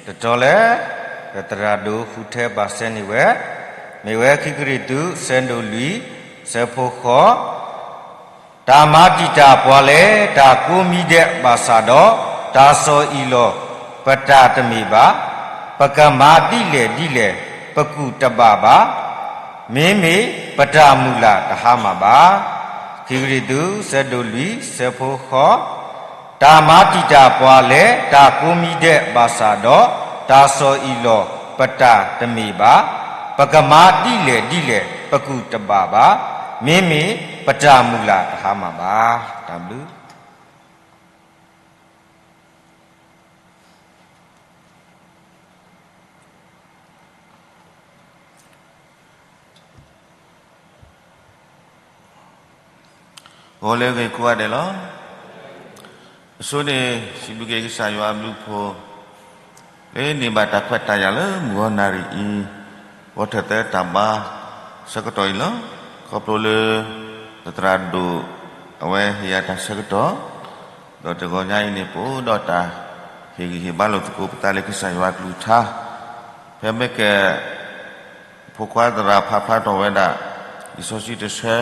တတီၤလဲၣ်, ပသရၣ်ဒိၣ်ဃုထၢပာ်စဲန့ၢ်ဝဲ, မ့ၢ်ဝဲခံကရံၣ်သူး ဆၢဒိၣ်လွံၢ် ဆၢဖိဃိး, တၢ်မၤတံာ်တာ်ပှၤလၢတၢ်ကိးမံၤဒဲးဘၣ်ဆၣ်ဒီး, တၢ်ဆီၣ်အံၣ်လီၤပတၢ်တမ့ၢ်ဘၣ်, ပကမၤဒ်လဲၣ်ဒ်လဲၣ် ပကူၣ်တဘၣ်ဘၣ်, မ့မ့ၢ်ပတၢ်မုၢ်လၢ်တဟါမၢ်ဘၣ်. ခံကရံၣ်သူး ဆၢဒိၣ်လွံၢ် ဆၢဖိဃိး, တၢ်မၤတံာ်တာ်ပှၤလၢတၢ်ကိးမံၤဒဲးဘၣ်ဆၣ်ဒီး, တၢ်ဆီၣ်အံၣ်လီၤပတၢ်တမ့ၢ်ဘၣ်, ပကမၤဒ်လဲၣ်ဒ်လဲၣ် ပကူၣ်တဘၣ်ဘၣ်, မ့မ့ၢ်ပတၢ်မုၢ်လၢ်တဟါမၢ်ဘၣ်. တၢ်ဘျုး ဂီၤလၢအဂ့ၤကိးဂၤဒဲးလီၤ. အဆိန့ၣ် စံးဘျုးက့ၤကစၢ်ယွၤအဘျုးအဖှိၣ် လၢန့ၢ်ဘၣ်တၢ်ခွဲးတၢ်ယာ်လၢမုၢ်ဂီၤနၣ်ရံၣ်အံၤ, ဂီၤထၢၣ်သၢတၢ်ဘါဆၢကတီၢ်အံၤလီၤ. ခီဖျိလၢ ပသရၣ်ဒိၣ် အဝဲဟ့ၣ်ယၤတၢ်ဆၢကတီၢ်, ဒီးတဂီၤညါအံၤန့ၣ် ပအိၣ်ဒီးတၢ်ဟ့ၣ်ဂံၢ်ဟ့ၣ်ဘါလိာ်သကိးပသးလၢကစၢ်ယွၤအကလုၢ်ကထါ, ဖဲမ့ၢ်ကဲ ဖိခွါသရၣ်ဖးဖျါထီၣ်ဝဲဒၣ် လံာ်စီဆှံတဆၢ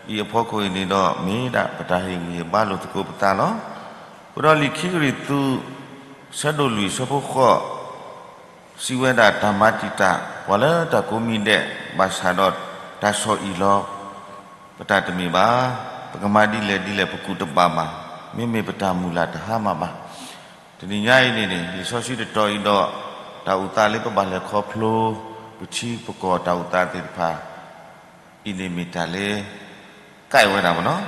အံၤအဖီခိၣ်အံၤန့ၣ်ဒီး မ့ၢ်ဒၣ်ပတၢ်ဟ့ၣ်ဂံၢ်ဟ့ၣ်ဘါလိာ်သကိးပသးလီၤ. အဃိဒီးလံာ်ခံကရံၣ်သူး ဆၢဒိၣ်လွံၢ် ဆၢဖိဃိး စံးဝဲဒၣ် တၢ်မၤတံာ်တာ်ပှၤလၢတၢ်ကိးမံၤဒဲး ဘၣ်ဆၣ်ဒီးတၢ်ဆီၣ်အံၣ်လီၤ ပတၢ်တမ့ၢ်ဘၣ်, ပကမၤဒ်လဲၣ်ဒ်လဲၣ် ပကူၣ်တဘၣ်ဘၣ်, မ့မ့ၢ်ပတၢ်မုၢ်လၢ်တဟါမၢ်ဘၣ်. တနံၤညါအံၤန့ၣ်န့ၣ် လံာ်စီဆှံတတီၤအံၤဒီး တၢ်အိၣ်သးလၢပဘၣ်လဲၤခီဖျိ ပထံပကီၢ်တၢ်အိၣ်သးသ့ၣ်တဖၣ် အံၤန့ၣ်မ့ၢ်တၢ်လၢ ကဲဝဲဒၣ်မနီၤ,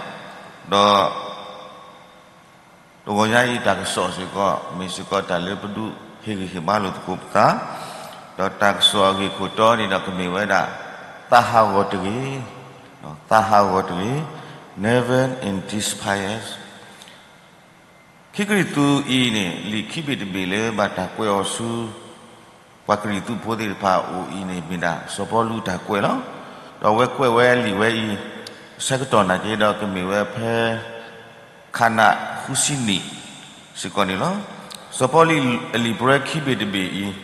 ဒီး တဂီၤညါအံၤတၢ်ကစီၣ်စ့ၢ်ကီး မ့ၢ်စ့ၢ်ကီးတၢ်လၢပဒုးဟ့ၣ်ဂံၢ်ဟ့ၣ်ဘါလိာ်သကိးပသး, ဒီးတၢ်ကစီၣ်အဂ့ၢ်ခိၣ်တီန့ၣ်ဒီးကမ့ၢ်ဝဲဒၣ် သးဟးဂီၤတဂ့ၤ, သးဟးဂီၤတဂ့ၤ, never in despair. ခံကရံၣ်သူးအံၤန့ၣ် လံာ်ခံဘ့ၣ်တဘ့ၣ်လၢဘၣ်တၢ်ကွဲးအီၤဆူ ပှၤကရံၣ်သူးဖိသ့ၣ်တဖၣ်အအိၣ်အံၤန့ၣ် မ့ၢ်ဒၣ်စီၤပီလူးတၢ်ကွဲးလီၤ. ဒီးအဝဲကွဲးဝဲလံာ်ဝဲအံၤ ဆၢကတီၢ်နာ်က့ဒီးကမ့ၢ်ဝဲဖဲ ခါနဃုဆံနံၣ်စ့ၢ်ကီးန့ၣ်လီၤ. စီၤပီလူးအလံာ်ပရၢခံဘ့ၣ်တဘ့ၣ်အံၤ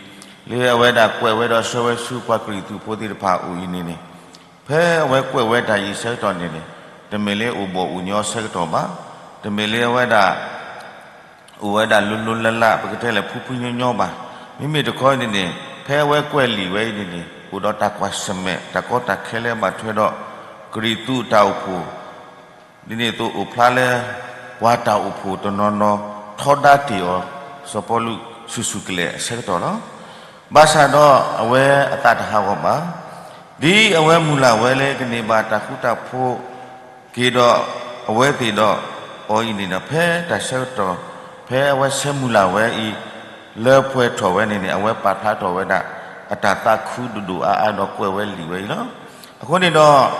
လၢအဝဲဒၣ်ကွဲးဝဲဒီးဆှၢဝဲဆူပှၤကရံၣ်သူးဖိသ့ၣ်တဖၣ်အအိၣ်အံၤန့ၣ်န့ၣ် ဖဲအဝဲကွဲးဝဲတၢ်အံၤဆၢကတီၢ်န့ၣ်န့ၣ် တမ့ၢ်လၢအိၣ်ဘီၣ်အိၣ်ညီဆၢကတီၢ်ဘၣ်, တမ့ၢ်လၢအဝဲဒၣ် အိၣ်ဝဲဒၣ်လိၤလိၤလၢ်လၢ် ပကတဲလဲၣ်ဖုဖုညီညီဘၣ်. မ့မ့ၢ်တခီန့ၣ်န့ၣ် ဖဲအဝဲကွဲးလံာ်ဝဲအံၤန့ၣ်န့ၣ် အိၣ်ဒီးတၢ်ကွၢ်ဆၢၣ်မဲာ် တၢ်ကီတၢ်ခဲလၢဘၣ်ထွဲဒီး ကရံၣ်သူးအတၢ်အိၣ်ဖှိၣ် ဒ်န့ၣ်အသိးအိၣ်ဖျါလၢ ပှၤတၢ်အိၣ်ဖှိၣ်တနီၤနီၤ ထီဒါတ့ၢ်အီၤ စီၤပီလူး ဆူၣ်ဆူၣ်ကလဲာ်အဆၢကတီၢ်လီၤ. ဘၣ်ဆၣ်ဒီးအဝဲအသးတဟးဂီၤဘၣ်. ဒ်အဝဲမုၢ်လၢ်ဝဲလၢကန့ၢ်ဘၣ်တၢ်ဃူတၢ်ဖိး က့ၤဒီးအဝဲသ့ၣ်ဒီးအီၤအံၤန့ၣ်ဒီး ဖဲတၢ်ဆၢကတီၢ် ဖဲအဝဲဆၢမုၢ်လၢ်ဝဲအံၤ လၢပှဲၤထီၣ်ဝဲန့ၣ်န့ၣ် အဝဲပာ်ဖျါထီၣ်ဝဲဒၣ် အတၢ်သးခုဒိၣ်ဒိၣ်အါအါဒီးကွဲးဝဲလံာ်ဝဲအံၤလီၤ. အဃိန့ၣ်ဒီး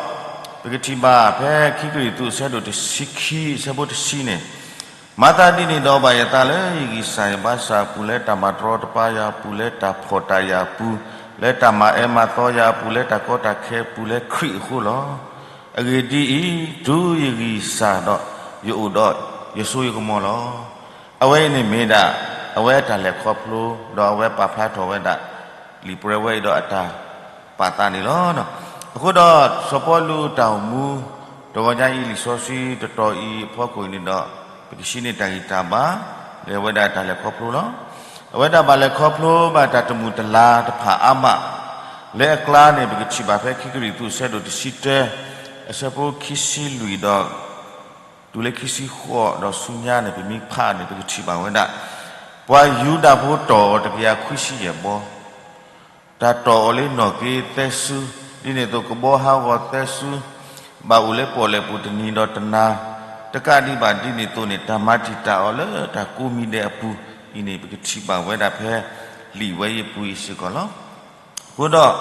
ပကထံၣ်ဘၣ်ဖဲခံကရံၣ်သူးအဆၢဒိၣ်တဆံခံ အဆၢဖိတဆံန့ၣ်, မၤသးဒ်န့ၣ်ဒီးဘၣ်ယသးလၢယဂံၢ်စၢ်ယဘါစၢ်အပူၤ လၢတၢ်မၤတရီတပါယၤအပူၤ လၢတၢ်ဖှီၣ်တၢ်ယာ်အပူၤ လၢတၢ်မၤအၢမၤသီယၤအပူၤ လၢတၢ်ကီတၢ်ခဲအပူၤ လၢခရံာ်အဃိလီၤ. အဂ့ၢ်ဒ်အံၤ, တုၤယဂံၢ်စၢ်ဒီး ယအိၣ်ဒီးယစိယကမီၤလီၤ. အဝဲအံၤန့ၣ်မ့ၢ်ဒၣ် အဝဲအတၢ်လဲၤခီဖျိ ဒီးအဝဲပာ်ဖျါထီၣ်ဝဲဒၣ် လံာ်ပရၢဝဲအံၤဒီးအတၢ်ပာ်သးန့ၣ်လီၤ. အဃိဒီး စီၤပီလူးတၢ်အိၣ်မူ တဂီၤညါအံၤလံာ်စီဆှံတတီၤအံၤအဖီခိၣ်အံၤန့ၣ်ဒီး ပကဆှၢန့ၢ်တၢ်ဂံၢ်တၢ်ဘါ လၢအဝဲဒၣ်တၢ်လဲၤခီဖျိလီၤ. အဝဲဒၣ်ဘၣ်လဲၤခီဖျိဘၣ်တၢ်တမုာ်တလၤတဖၣ်အါမး လၢအကျါန့ၣ် ပကထံၣ်ဘၣ်ဖဲခံကရံၣ်သူးအဆၢဒိၣ်တဆံတၢ အဆၢဖိခံဆံလွံၢ်ဒီး တုၤလၢခံဆံဃိးဒီးဆူညါန့ၣ် ပမ့ၢ်ဖးန့ၣ် ပကထံၣ်ဘၣ်ဝဲဒၣ် ပှၤယူဒၤဖိတီၢ်အီၤတကယၤခွံဆံယဲၢ်ဘီ တၢ်တီၢ်အီၤလၢနီၣ်က့သၢစု ဒ်န့ၣ်အသိးကဘီဟးဂီၤသၢစု ဘၣ်အိၣ်လၢပီၣ်လဲၣ်ပူၤတနံၤဒီးတနၤ တကးဒံးဘၣ်ဒ်န့ၣ်အသိးန့ၣ် တၢ်မၤတံာ်တာ်အီၤလၢတၢ်ကိးမံၤဒဲးအပူၤအံၤန့ၣ် ပကထံၣ်ဘၣ်ဝဲဒၣ်ဖဲလံာ်ဝဲအံၤအပူၤအံၤစ့ၢ်ကီးလီၤ. အ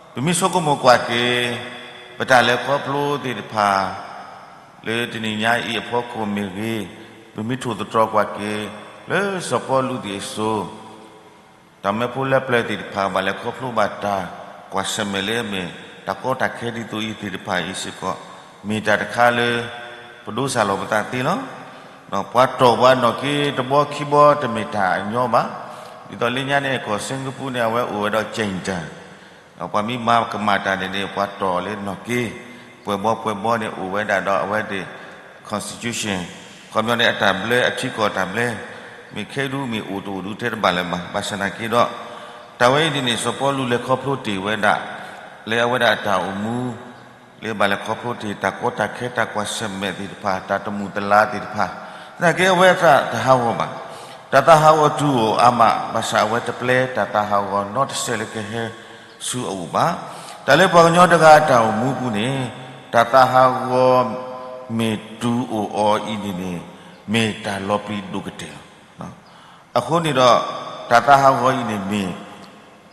ဃိဒီး ပမ့ၢ်ဆိကမိၣ်ကွၢ်က့ၤ ပတၢ်လဲၤခီဖျိသ့ၣ်တဖၣ် လၢတနံၤညါအံၤအဖီခိၣ်မ့ၢ်ဂ့ၤ, ပမ့ၢ်ထိၣ်သတြီၤကွၢ်က့ၤ လၢစီၤပီလူးသ့ၣ်အစိၤ တၢ်မၢဖိလၢပျၢၤသ့ၣ်တဖၣ် ဘၣ်လဲၤခီဖျိဘၣ်တၢ်ကွၢ်ဆၢၣ်မဲာ်လၢအမ့ၢ် တၢ်ကီတၢ်ခဲဒ်သိးအံၤသ့ၣ်တဖၣ်အံၤစ့ၢ်ကီး မ့ၢ်တၢ်တခါလၢ ပဒိးစၢ်လီၤပသးသ့လီၤ. ပှၤတီၢ်ပှၤနီၣ်က့တဘီခံဘီတမ့ၢ်တၢ်အညီဘၣ်. ဒ်သိးလၢညါန့ၣ် ကီၢ်စ့ၣ်ကပူၤန့ၣ် အဝဲအိၣ်ဝဲဒီး ကၠဲၣ်တၢၣ်, ပှၤမ့ၢ်မၤကမၣ်တၢ်န့ၣ်န့ၣ် ပှၤတီၢ်လၢနီၢ်က့, ပှဲၤဘီပှဲၤဘီန့ၣ် အိၣ်ဝဲဒၣ်ဒီးအဝဲသ့ၣ် constitution, ခီပညီန့ၣ် အတၢ်ဘျၢ အထံကီၢ်တၢ်ဘျၢ, မ့ၢ်ခဲဒုမ့ၢ်အိၣ်တအိၣ်ဒုတဲတဘၣ်လၢၤဘၣ်. ဘၣ်ဆၣ်သနာ်က့ဒီး တၢ်ဝဲအံၤန့ၣ်န့ၣ် စီၤပီလူးလဲၤခီဖျိတ့ၢ်ဝဲဒၣ် လၢအဝဲဒၣ်အတၢ်အိၣ်မူ လၢဘၣ်လဲၤခီဖျိတ့ၢ် တၢ်ကီတၢ်ခဲ တၢ်ကွၢ်ဆၢၣ်မဲာ်သ့ၣ်တဖၣ် တၢ်တမုာ်တလၤသ့ၣ်တဖၣ်, သနာ်က့အဝဲအသးတဟးဂီၤဘၣ်. တၢ်သးဟးဂီၤတုၤအိၣ်အါမး ဘၣ်ဆၣ်အဝဲတပျဲတၢ်သးဟးဂီၤနီတစဲးလၢကဟဲဆူအအိၣ်ဘၣ်. တၢ်လၢပှၤကညီတဂၤအတၢ်အိၣ်မူပူၤန့ၣ် တၢ်သးဟးဂီၤ မ့ၢ်တုၤအိၣ်အီၤအံၤန့ၣ်န့ၣ် မ့ၢ်တၢ်လီၤပျံၤဒိၣ်ကတၢၢ်လီၤ. အဃိန့ၣ်ဒီး တၢ်သးဟးဂီၤအံၤန့ၣ်မ့ၢ်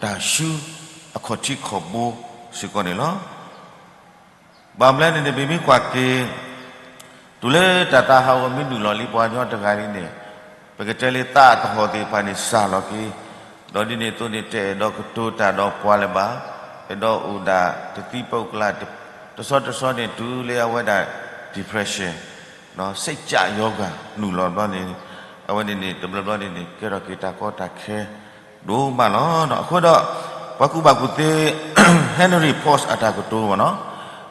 တၢ်ဆူအခီၣ်ထံးခီၣ်ဘိစ့ၢ်ကီးန့ၣ်လီၤ. ဘၣ်မနုၤလဲၣ်န့ၣ်န့ၣ် ပမ့ၢ်ကွၢ်က့ၤ တုၤလၢတၢ်သးဟးဂီၤမ့ၢ်နုာ်လီၤလံပှၤကညီတဂၤလံန့ၣ် ပကတဲလၢသးအသဟီၣ်သ့ၣ်တဖၣ်န့ၣ် စၢ်လီၤက့ၤ, ဒီးဒ်န့ၣ်အသိးန့ၣ် တအဲၣ်ဒိးကတိၤတၢ်ဒီးပှၤလၢၤဘၣ်, အဲၣ်ဒိးအိၣ်ဒၣ်တသံပှဲၤကလး, တဆီတဆီန့ၣ် တုၤလၢအဝဲဒၣ် depression, စိတ်ကျရောဂါ နုာ်လီၤဘျီန့ၣ် အဝဲန့ၣ်န့ၣ် တဘျီဘျီန့ၣ်န့ၣ် ကဲထီၣ်က့ၤတၢ်ကီတၢ်ခဲ ဒိၣ်မးလီၤ. အဃိဒီး ပှၤကူၣ်ဘၣ်ကူၣ်သ့ Henry Ford အတၢ်ကတိၤမ့ၢ်နီၤ,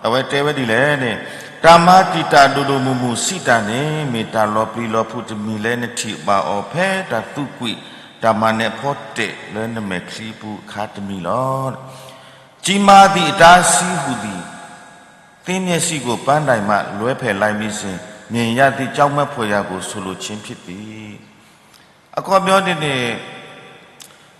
အဝဲတဲဝဲဒ်လဲၣ်န့ၣ်, တၢ်မၤတံာ်တာ်ဒိၣ်ဒိၣ်မုၢ်မုၢ်စံးတၢ်န့ၣ် မ့ၢ်တၢ်လီၤပျံၤလီၤဖုးတမံၤလၢနထံၣ်ဘၣ်အီၤဖဲတၢ်သူကွံာ် တၢ်မၤနၢၤဖီတဲာ်လၢနမဲာ်ချံအပူၤအခါတမံၤလီၤ. ကြီးမားသည့် အတားအဆီဟူသည့် သင့်မျက်စိကို ပန်းတိုင်မှ လွဲဖယ်လိုက်မည်ဆိုရင် မြင်ရသည့် ကြောက်မက်ဖွယ်ရာကို ဆိုလိုခြင်းဖြစ်သည်. အခီပညီန့ၣ်န့ၣ်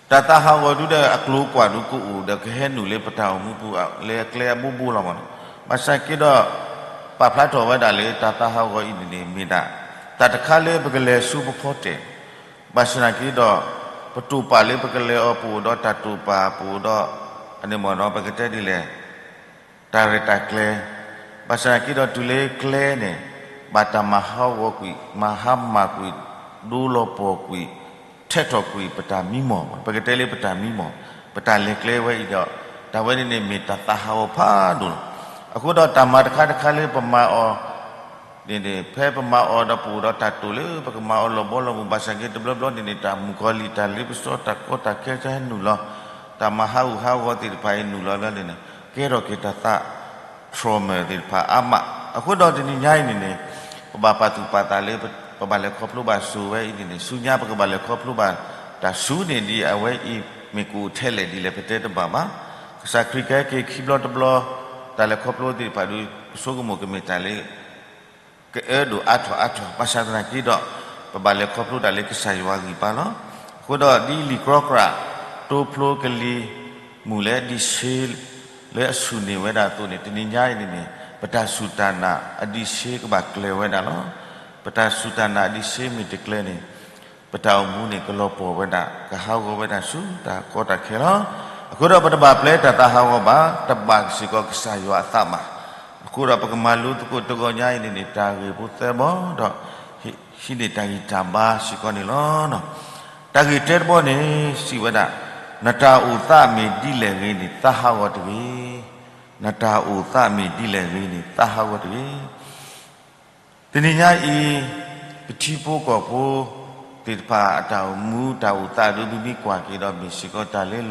တၢ်သးဟးဂီၤဒုဒီးအကျိၤကွၢ်ဒုကအိၣ်ဒီးကဟဲနုာ်လၢပတၢ်အိၣ်မူပူၤ လၢအကျဲအဘိဘိလီၤမ့ၢ်နီၤ. ဘၣ်ဆၣ်က့ဒီး ပာ်ဖျါထီၣ်ဝဲဒၣ်လၢတၢ်သးဟးဂီၤအံၤန့ၣ်န့ၣ် မ့ၢ်ဒၣ် တၢ်တခါလၢပကလဲၤဆူပဖီတဲာ်, ဘၣ်ဆၣ်သနာ်က့ဒီး ပတိာ်ပာ်လၢပကလဲၤအီၤ ပအိၣ်ဒီးတၢ်တိာ်ပာ် ပအိၣ်ဒီး အန့ၣ်မ့ၢ်နီၤ ပကတဲဒ်လဲၣ် တၢ်ရဲၣ်တၢ်ကျဲၤ, ဘၣ်ဆၣ်သနာ်က့ဒီးတုၤလၢကျဲန့ၣ် ဘၣ်တၢ်မၤဟးဂီၤကွံာ် မၤဟါမၢ်ကွံာ် ဒိလီၤပှီၢ်ကွံာ် ထဲးထီၣ်ကွံာ်ပတၢ်မံမီၢ်, ပကတဲလၢပတၢ်မံမီၢ်, ပတၢ်လဲၤကျဲဝဲအံၤဒီး တၢ်ဝဲန့ၣ်န့ၣ် မ့ၢ်တၢ်သးဟးဂီၤဖးဒိၣ်လီၤ. အဃိဒီးတၢ်မၤတခါတခါလၢပမၤအီၤ န့ၣ်န့ၣ် ဖဲပမၤအီၤဒီးပအိၣ်ဒီးတၢ်တိာ်လၢ ပကမၤအီၤလီၤဘီလီၤမုၢ် ဘၣ်ဆၣ်က့တဘျီဘျီန့ၣ်န့ၣ် တၢ်မုၣ်ကီၤလံၢ် တၢ်လ့ပစီ တၢ်ကီတၢ်ခဲ တၢ်ဟဲနုာ်လီၤ တၢ်မၤဟးဂူာ်ဟးဂီၤသ့ၣ်တဖၣ်အံၤနုာ်လီၤဘျီန့ၣ်န့ၣ် ကဲထီၣ်က့ၤတၢ်သး trauma သ့ၣ်တဖၣ်အါမး. အဃိဒီးတနံၤညါအံၤန့ၣ်န့ၣ် ပဘၣ်ပာ်သူၣ်ပာ်သးလၢ ပဘၣ်လဲၤခီဖျိဘၣ်စိၤဝဲအံၤန့ၣ်န့ၣ် ဆူညါပကဘၣ်လဲၤခီဖျိဘၣ်တၢ်ဆူန့ၣ် ဒ်အဝဲအံၤမ့ၢ်ကအိၣ်ထဲလဲၣ်ဒ်လဲၣ် ပတဲတဘၣ်ဘၣ်. ကစၢ်ခရံာ်ကဟဲက့ၤခံဘျီတဘျီ တၢ်လဲၤခီဖျိသ့ၣ်တဖၣ်ဒီး ပဆိကမိၣ်ကမ့ၢ်တၢ်လၢ ကအၢဒိၣ်အါထီၣ်အါထီၣ် ဘၣ်ဆၣ်သနာ်က့ဒီး ပဘၣ်လဲၤခီဖျိတၢ်လၢကစၢ်ယွၤဂံၢ်ဘါလီၤ. အဃိဒီးဒ်လံာ်ကြီကြာ် တိဖျိကလံၤမုၢ်လၢအဒံးဆှ့ လၢအဆူၣ်န့ၢ်ဝဲဒၣ်အသိးန့ၣ် တနံၤညါအံၤန့ၣ်န့ၣ် ပတၢ်စူၢ်တၢ်နာ်အဒံးဆှ့ကဘၣ်ကျၢၤဝဲဒၣ်လီၤ. ပတၢ်စူၢ်တၢ်နာ်အဒံးဆှ့မ့ၢ်တကျၢၤန့ၣ် ပတၢ်အိၣ်မူန့ၣ် ကလီၤပှီၢ်ဝဲဒၣ် ကဟးဂီၤဝဲဒၣ်ဆူတၢ်ကီတၢ်ခဲလီၤ. အဃိဒီးပတဘၣ်ပျဲတၢ်သးဟးဂီၤဘၣ်, တဘၣ်စ့ၢ်ကီးကစၢ်ယွၤအသးဘၣ်. အဃိဒီးပကမၤလိသကိးတဂီၤညါအံၤန့ၣ်န့ၣ် တၢ်ဂ့ၢ်ဖိသၢဘီဒီး ဟံးန့ၢ်တၢ်ဂံၢ်တၢ်ဘါစ့ၢ်ကီးန့ၣ်လီၤ. တၢ်ဂ့ၢ်တၢတဘီန့ၣ် စံးဝဲဒၣ်, နတၢ်အိၣ်သးမ့ၢ်ဒ်လဲၣ်ဂ့ၤန့ၣ် သးဟးဂီၤတဂ့ၤ. နတၢ်အိၣ်သးမ့ၢ်ဒ်လဲၣ်ဂ့ၤန့ၣ် သးဟးဂီၤတဂ့ၤ. တနံၤညါအံၤ ပထံဖိကီၢ်ဖိသ့ၣ်တဖၣ်အတၢ်အိၣ်မူတၢ်အိၣ်သးဒီး ပမ့ၢ်ကွၢ်က့ၤဒီးမ့ၢ်စ့ၢ်ကီးတၢ်လၢ လီၤ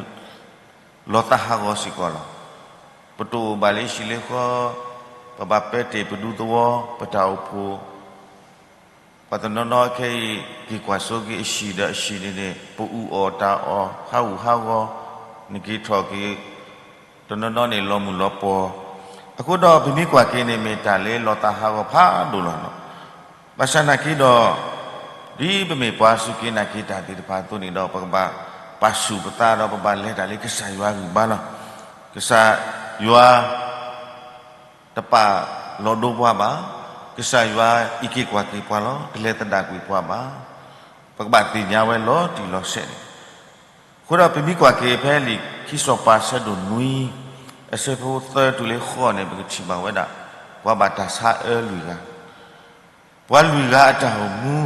သးဟးဂီၤစ့ၢ်ကီးလီၤ. ပတအိၣ်ဘၣ်လၢဟံၣ်လၢဃီ, ပဘၣ်ပဲာ်တ့ၢ်ပဒူသဝီ ပတၢ်အိၣ်ဖှိၣ် ပှၤတနီၤနီၤခဲအံၤ က့ၤကွၢ်စိက့ၤအဟံၣ်ဒီးအဟံၣ်န့ၣ်န့ၣ် ပအူအီၣ်တၢ်အီၣ် ဟးဂူာ်ဟးဂီၤ နက့ၤထီၣ်က့ၤ တနီၤနီၤန့ၣ် လီၤမုၢ်လီၤပှီၢ်. အဃိဒီးပမ့ၢ်ကွၢ်က့ၤန့ၣ် မ့ၢ်တၢ်လၢလီၤသးဟးဂီၤဖးဒိၣ်လီၤ. ဘၣ်ဆၣ်သနာ်က့ဒီး ဒ်ပမ့ၢ်ပှၤစူၢ်က့ၤနာ်က့ၤတၢ်သ့ၣ်တဖၣ်အသိးန့ၣ်ဒီး ပကဘၣ်ပာ်ဆူၣ်ပသးဒီး ပဘၣ်လဲၤတၢ်လၢကစၢ်ယွၤဂံၢ်ဘါလီၤ. ကစၢ်ယွၤ တပာ်လီၤဒိပှၤဘၣ်. ကစၢ်ယွၤအံးက့ၤကွၢ်က့ၤပှၤလီၤ. တလဲၤသဒၣ်ကွံာ်ပှၤဘၣ်. ပကဘၣ်သ့ၣ်ညါဝဲလီၤတံၢ်လီၤဆဲးန့ၣ်. အဃိဒီးပမ့ၢ်ကွၢ်က့ၤဖဲလံာ်ခံစီၤပၤဆၢဒိၣ်နွံ အဆၢဖိသၢတုၤလၢဃိးန့ၣ် ပကထံၣ်ဘၣ်ဝဲဒၣ် ပှၤဘၣ်တၢ်ဆါအၢလွံၢ်ဂၤ ပှၤလွံၢ်ဂၤအတၢ်အိၣ်မူ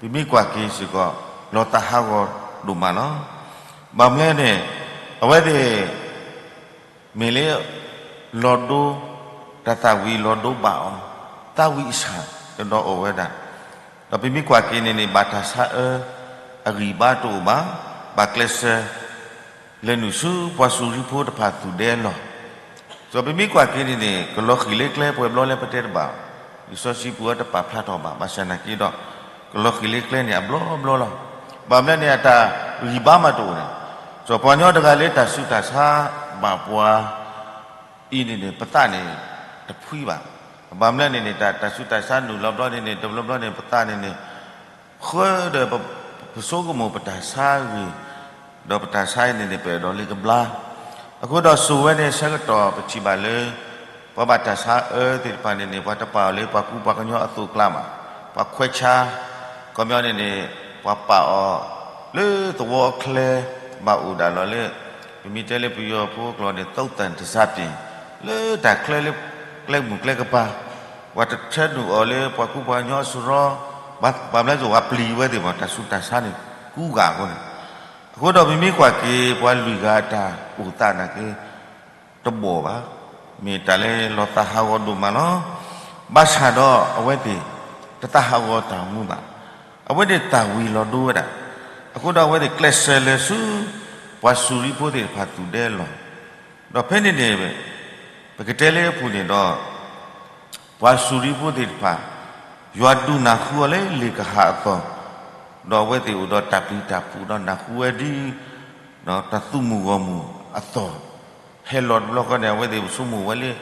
ပမ့ၢ်ကွၢ်က့ၤစ့ၢ်ကီး လီၤသးဟးဂီၤဒိၣ်မးလီၤ. ဘၣ်မနုၤလဲၣ်န့ၣ် အဝဲသ့ၣ် မ့ၢ်လၢ လီၤဒိ တၢ်သၣ်ဝံၤလီၤဒိဘၣ်အီၤ, သးဝံၣ်အဆၣ်ကဒီးအိၣ်ဝဲဒၣ်, ဒီးပမ့ၢ်ကွၢ်က့ၤန့ၣ်န့ၣ် ဘၣ်တၢ်ဆါအၢ အဂံၢ်ဘါတအိၣ်ဘၣ် ဘၣ်ကျဲးစၢး လဲၤနုာ်ဆူပှၤစူၤရံဖိတဖၣ်သူၣ်ဒဲအလီၢ်, ဒီးပမ့ၢ်ကွၢ်က့ၤန့ၣ်န့ၣ် ကလီၤဃံၤလၢကျဲပှဲၤဘျီလၢပတဲတဘၣ်, လံာ်စီဆှံပူၤအတပာ်ဖျါထီၣ်ဘၣ်, ဘၣ်ဆၣ်သနာ်က့ဒီး ကလီၤဃံၤလံကျဲန့ၣ်အဘျီဘျီလီၤ. ဘၣ်မနုၤလဲၣ်န့ၣ် အတၢ်ဂံၢ်ဘါမးတအိၣ်န့ၣ်, ဒီးပှၤကညီတဂၤလၢတၢ်ဆူးတၢ်ဆါဘၣ်ပှၤ အံၤန့ၣ်န့ၣ် ပသးန့ၣ် တဖှံဘၣ်. ဘၣ်မနုၤလဲၣ်န့ၣ်န့ၣ် တၢ် တၢ်ဆူးတၢ်ဆါနုာ်လီၤဘျီန့ၣ်န့ၣ် တဘျီဘျီန့ၣ် ပသးန့ၣ်န့ၣ် ဃၢဒီး ပဆိကမိၣ်ပတၢ်ဆါဂ့ၤ, ဒီးပတၢ်ဆါအံၤန့ၣ်န့ၣ် ပအဲၣ်ဒိးလၢကဘျါ. အဃိဒီးစိၤဝဲန့ၣ် ဆၢကတီၢ်ပထံၣ်ဘၣ်လၢ ပှၤဘၣ်တၢ်ဆါအၢသ့ၣ်တဖၣ်န့ၣ်န့ၣ် ပှၤတပာ်အီၤလၢပှၤကူပှၤကညီအသိးအကျါဘၣ်, ပှၤခွဲးဆါ, ခီပညီန့ၣ်န့ၣ် ပှၤပာ်အီၤလၢသဝီအချဲ ဘၣ်အိၣ်ဒၣ်လီၤလၢ ပမ့ၢ်တဲလၢပယီၤဖိအကျိာ်န့ၣ် သုတ်သင်တစၢ်ပျ့ၤ လၢတၢ်ချၢလၢကျဲမုၢ်ကျဲကပၤ, ပှၤတထၢနုာ်အီၤလၢပှၤကူပှၤကညီအစရီ, ဘၣ်မနုၤလဲၣ် ပှၤပျံၤဝဲသ့ၣ်မး တၢ်ဆူးတၢ်ဆါန့ၣ် ကူဂာ်အဃိန့ၣ်. အဃိဒီးပမ့ၢ်ကွၢ်က့ၤ ပှၤလွံၢ်ဂၤအတၢ်အိၣ်သးနာ်က့ တဘီၣ်ဘၣ်, မ့ၢ်တၢ်လၢလီၤသးဟးဂီၤဒိၣ်မးလီၤ. ဘၣ်ဆၣ်ဒီးအဝဲသ့ၣ် တသးဟးဂီၤတၢ်အိၣ်မူဘၣ်. အဝဲသ့ၣ်သၣ်ဝံၤလီၤဒိဝဲဒၣ်. အဃိဒီးအဝဲသ့ၣ်ကျဲးစၢးလဲၤဆူ ပှၤစူၤရံဖိသ့ၣ်တဖၣ်သူၣ်ဒဲအလီၢ်, ဒီးဖဲန့ၣ်န့ၣ် ပကတဲလၢအပူၤန့ၣ်ဒီး ပှၤစူၤရံဖိသ့ၣ်တဖၣ် ယွၤဒုးနၢ်ဟူအီၤလၢလ့ၣ်ကဟၣ်အသိး, ဒီးအဝဲသ့ၣ်အိၣ်ဒီးတၢ်ပျံၤတၢ်ဖုးဒီးနၢ်ဟူဝဲဒ် တၢ်သူၣ်မုၢ်ဂီၢ်မုၢ်အသိး, ဟဲလီၤတဘျီဃီန့ၣ် အဝဲသ့ၣ်ဆိကမိၣ်ဝဲလၢ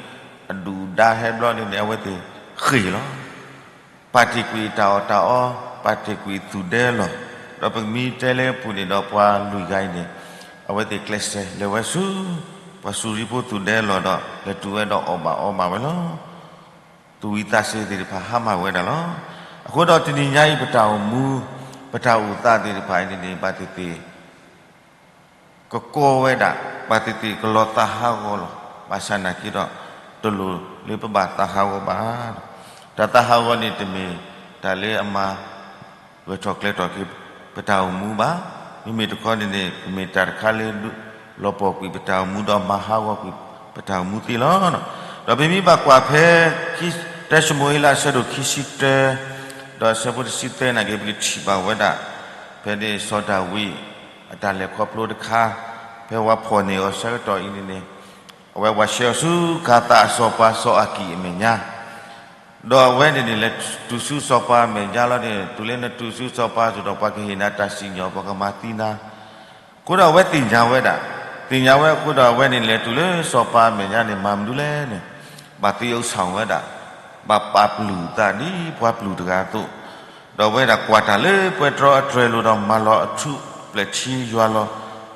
အဒုၣ်ဒါဟဲဘျီန့ၣ်န့ၣ် အဝဲသ့ၣ်ဃ့ၢ်လီၤ. ပာ်တ့ၢ်ကွံာ်တၢ်အီၣ်တၢ်အီ, ပာ်တ့ၢ်ကွံာ်သူၣ်ဒဲအလီၢ်, ဒီးပမ့ၢ်တဲလၢအပူၤန့ၣ်ဒီးပှၤလွံၢ်ဂၤအံၤန့ၣ် အဝဲသ့ၣ်ကျဲးစၢးလဲၤဝဲဆူ ပှၤစူၤရံဖိသူၣ်ဒဲအလီၢ်ဒီး လဲၤတုၤဝဲဒီးအီၣ်ဘၣ်အီဘၣ်ဝဲလီၤ. သူၣ်ဝံသးစူၤသ့ၣ်တဖၣ်ဟါမၢ်ဝဲဒၣ်လီၤ. အဃိဒီးတနံၤညါအံၤပတၢ်အိၣ်မူ ပတၢ်အိၣ်သးသ့ၣ်တဖၣ်အံၤန့ၣ်န့ၣ် ဘၣ်သ့ၣ်သ့ၣ် ကကီဝဲဒၣ်, ဘၣ်သ့ၣ်သ့ၣ်ကလီၤသးဟးဂီၤလီၤ. ဘၣ်ဆၣ်နာ်က့ဒီး တလိၣ်လၢပဘၣ်သးဟးဂီၤဘၣ်. တၢ်သးဟးဂီၤန့ၣ်တမ့ၢ်တၢ်လၢအမၤ ဂၢၢ်ထီၣ်ကျဲၤထီၣ်က့ၤ ပတၢ်အိၣ်မူဘၣ်. မ့မ့ၢ်တခီန့ၣ်န့ၣ် ကမ့ၢ်တၢ်တခါလၢ လီၤပှီၢ်ကွံာ်ပတၢ်အိၣ်မူဒီးမၤဟးဂီၤကွံာ်ပတၢ်အိၣ်မူသ့လီၤ. ဒီးပမ့ၢ်ဘၣ်ကွၢ်ဖဲ တၢၡမူၤအ့လးအဆၢဒိၣ်ခံဆံတၢ ဒီးအဆၢဖိတဆံသၢနာ်က့ ပကထံၣ်ဘၣ်ဝဲဒၣ် ဖဲန့ၣ်စီၤဒၤဝံး အတၢ်လဲၤခီဖျိတခါ, ဖဲဝဲဖီၣ်န့ၢ်အီၤဆၢကတီၢ်အံၤန့ၣ်န့ၣ် အဝဲဝဲဆှၢအီၤဆူ ကၤသးအစီၤပၤစီၤအၤကံၣ်အမဲာ်ညါ ဒီးအဝဲန့ၣ်န့ၣ် လဲၤတုၤဆူစီၤပၤအမဲာ်ညါလီၤန့ၣ်, တုၤလၢနတုၤဆူစီၤပၤအအိၣ်ဒီး ပှၤကဟ့ၣ်နၤတၢ်စံၣ်ညီၣ် ပှၤကမၤသံနၤ. အဃိဒီးအဝဲသ့ၣ်ညါဝဲဒၣ်, သ့ၣ်ညါဝဲအဃိဒီး အဝဲန့ၣ်လဲၤတုၤလၢစီၤပၤအမဲာ်ညါန့ၣ် မၤမနုၤလဲၣ်န့ၣ်, ဘၣ်သယုၢ်စီၤဝဲဒၣ်, ဘၣ်ပာ်ပျုၢ်အသးဒ်ပှၤပျုၢ်တဂၤအသိး, ဒီးအဝဲဒၣ်ကွၢ်တၢ်လၢပှဲၤတြီအတြဲၤလိၤဒီး မၤလီၤအထူအပျဲၢ်ထံယွၤလီၤ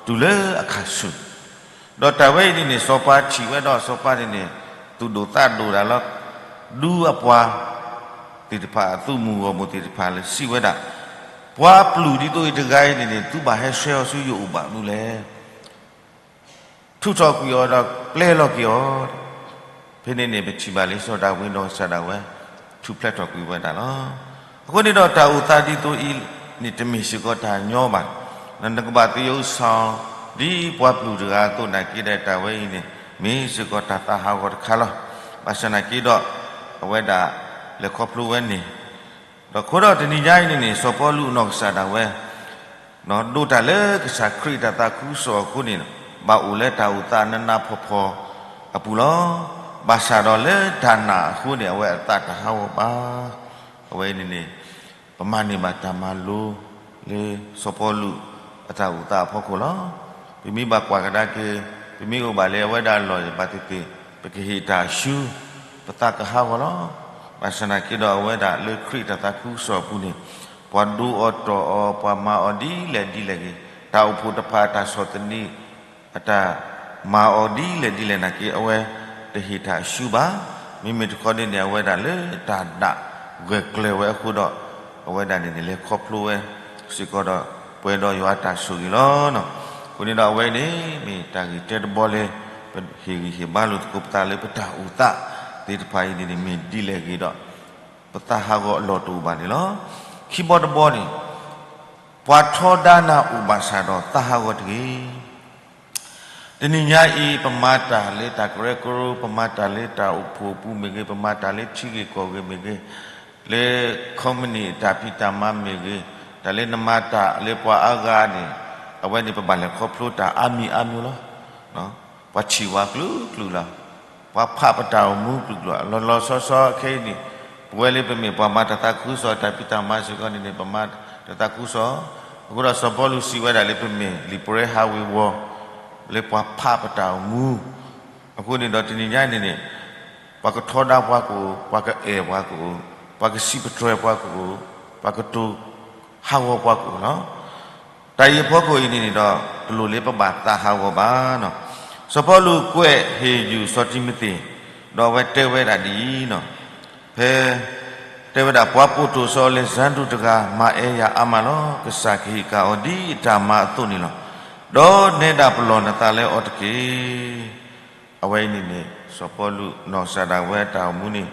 တုၤလၢအခၣ်ဆူၣ် ဒီးတၢ်ဝဲအံၤန့ၣ်န့ၣ် စီၤပၤထံၣ်ဝဲဒီးစီၤပၤန့ၣ်န့ၣ် သူၣ်ဒိၣ်သးဒိၣ်ဒၣ်လီၤ. ဒူအပှၤသ့ၣ်တဖၣ်အသူၣ်မုၢ်ဂီၢ်မုၢ်သ့ၣ်တဖၣ်လၢစံးဝဲဒၣ်, ပှၤပျုၢ်ဒ်သိးအံၤတဂၤအံၤန့ၣ်န့ၣ် သုဘၣ်ဟဲဆှၢအီၤဆူယအိၣ်ဘၣ်မနုၤလဲၣ်. ထုးထီၣ်ကွံာ်အီၤဒီးပျဲလီၤက့ၤအီၤ. ဖဲန့ၣ်န့ၣ် ပထံၣ်ဘၣ်လံစီၤဒၤဝံးနီၢ်ကစၢ်ဒၣ်ဝဲ ထူၣ်ဖျဲးထီၣ်ကွံာ်ဝဲဒၣ်လီၤ. အဃိန့ၣ်ဒီးတၢ်အိၣ်သးဒ်သိးအံၤန့ၣ် တမ့ၢ်စ့ၢ်ကီးတၢ်ညီဘၣ်. နကဘၣ်သယုၢ်စီၤ ဒ်ပှၤပျုၢ်တဂၤအသိးနာ်က့ဒီး တၢ်ဝဲအံၤန့ၣ် မ့ၢ်စ့ၢ်ကီးတၢ်သးဟးဂီၤတခါလီၤ. ဘၣ်ဆၣ်နာ်က့ဒီး အဝဲဒၣ်လဲၤခီဖျိဝဲန့ၣ် ဒီးအဃိဒီးတနံၤညါအံၤန့ၣ်န့ၣ် စီၤပီလူးနီၢ်ကစၢ်ဒၣ်ဝဲ ဒိးတၢ်လၢကစၢ်ခရံာ်တၢ်သးခုကစီၣ်အဃိန့ၣ် ဘၣ်အိၣ်လၢတၢ်အိၣ်သးနးနးဖှီၣ်ဖှီၣ်အပူၤလီၤ. ဘၣ်ဆၣ်ဒီးလၢတၢ်နာ်အဃိန့ၣ် အဝဲအသးတဟးဂီၤဘၣ်. အဝဲအံၤန့ၣ်န့ၣ် ပမၤန့ၢ်ဘၣ်တၢ်မၤလိ လၢစီၤပီလူးအတၢ်အိၣ်သးအဖီခိၣ်လီၤ. ပမ့ၢ်ဘၣ်ကွၢ်ကဒါက့ၤ ပမ့ၢ်အိၣ်ဘၣ်လၢအဝဲဒၣ်အလီၢ်န့ၣ် ဘၣ်သ့ၣ်သ့ၣ် ပကဟ့ၣ်တၢ်ဆူ ပသးကဟးဂီၤလီၤ. ဘၣ်ဆၣ်နာ်က့ဒီးအဝဲဒၣ်လၢခရံာ်တၢ်သးခုကစီၣ်အပူၤန့ၣ် ပှၤဒိးအီၤတီၢ်အီၤ ပှၤမၤအီၤဒ်လဲၣ်ဒ်လဲၣ်ဂ့ၤ, တၢ်အိၣ်ဖှိၣ်တဖၣ်အတၢ်ဆီၣ်သနံး အတၢ်မၤအီၤဒ်လဲၣ်ဒ်လဲၣ်နာ်က့ အဝဲတဟ့ၣ်တၢ်ဆူဘၣ်. မ့မ့ၢ်တခီန့ၣ်န့ၣ် အဝဲဒၣ်လၢတၢ်နာ်ဂၢၢ်ကျၢၤဝဲအဃိဒီး အဝဲဒၣ်န့ၣ်န့ၣ် လဲၤခီဖျိဝဲစ့ၢ်ကီးဒီး ပှဲၤဒီးယွၤအတၢ်ဆိၣ်ဂ့ၤလီၤ. အဃိန့ၣ်ဒီးအဝဲအံၤန့ၣ် မ့ၢ်တၢ်ဂ့ၢ်တဲတဘီလၢ ပဟ့ၣ်ဂံၢ်ဟ့ၣ်ဘါလိာ်သကိးပသးလၢပတၢ်အိၣ်သးသ့ၣ်တဖၣ်အံၤန့ၣ်န့ၣ် မ့ၢ်ဒ်လဲၣ်ဂ့ၤဒီး ပသးဟးဂီၤအလီၢ်တအိၣ်ဘၣ်န့ၣ်လီၤ. ခံဘီတဘီန့ၣ် ပှၤထီဒါနၤအိၣ်ဘၣ်ဆၣ်ဒီးသးဟးဂီၤတဂ့ၤ. တနံၤညါအံၤ ပမၤတၢ်လၢတၢ်ကရၢကရိ, ပမၤတၢ်လၢတၢ်အိၣ်ဖှိၣ်အပူၤမ့ၢ်ဂ့ၤ, ပမၤတၢ်လၢထံဂ့ၢ်ကီၢ်ဂ့ၤမ့ၢ်ဂ့ၤ, လၢ company အတၢ်ဖံးတၢ်မၤမ့ၢ်ဂ့ၤ, တၢ်လၢနမၤတၢ်လၢပှၤအါဂၤန့ၣ် အဝဲန့ၣ်ပဘၣ်လဲၤခီဖျိတၢ်အါမံၤအါမံၤလီၤ. ပှၤထံၣ်ဝဲကျူၤကျူၤလီၤ. ပှၤဖးပတၢ်အိၣ်မူကျူၤကျူၤလီၤ. လီၤလီၤဆီဆီခဲအံၤန့ၣ် ပဝဲလၢပမ့ၢ်ပှၤမၤတၢ်သးခုကစီၣ်တၢ်ဖံးတၢ်မၤစ့ၢ်ကီးန့ၣ်န့ၣ် ပမၤတၢ်သးခုကစီၣ်. အဃိဒီးစီၤပီလူးစံးဝဲဒၣ်လၢပမ့ၢ်လံာ်ပရၢဟးဝ့ၤဝီၤ လၢပှၤဖးပတၢ်အိၣ်မူ အဃိန့ၣ်ဒီးတနံၤညါန့ၣ်န့ၣ် ပှၤကထီဒါပှၤကအိၣ်, ပှၤကအဲၣ်ပှၤကအိၣ်, ပှၤကစံးပတြၢၤပှၤကအိၣ်, ပှၤကတိၤဟးဂီၤပှၤကအိၣ်လီၤ. တၢ်အံၤအဖီခိၣ်အံၤန့ၣ်န့ၣ်ဒီး တလိၣ်လၢပဘၣ်သးဟးဂီၤဘၣ်. စီၤပီလူးကွဲးဟ့ၣ်ယုၢ်စီၤတံၤမသ့း, ဒီးအဝဲတဲဝဲဒၣ်ဒ်အံၤ, ဖဲ တဲဝဲဒၣ် ပှၤပိာ်တိာ်စီၤအလဲၤစါဒြိၣ်တဂၤ မၤအဲၣ်ယၤအါမးလီၤ. ကစၢ်ကဟ့ၣ်ကၣ်အီၤဒ်အတၢ်မၤအသိးန့ၣ်လီၤ. ဒီးနဲဒၣ်ပလီၢ်နသးလၢအီၤတက့ၢ်. အဝဲအံၤန့ၣ်န့ၣ် စီၤပီလူးနီၢ်ကစၢ်ဒၣ်ဝဲတၢ်အိၣ်မူန့ၣ်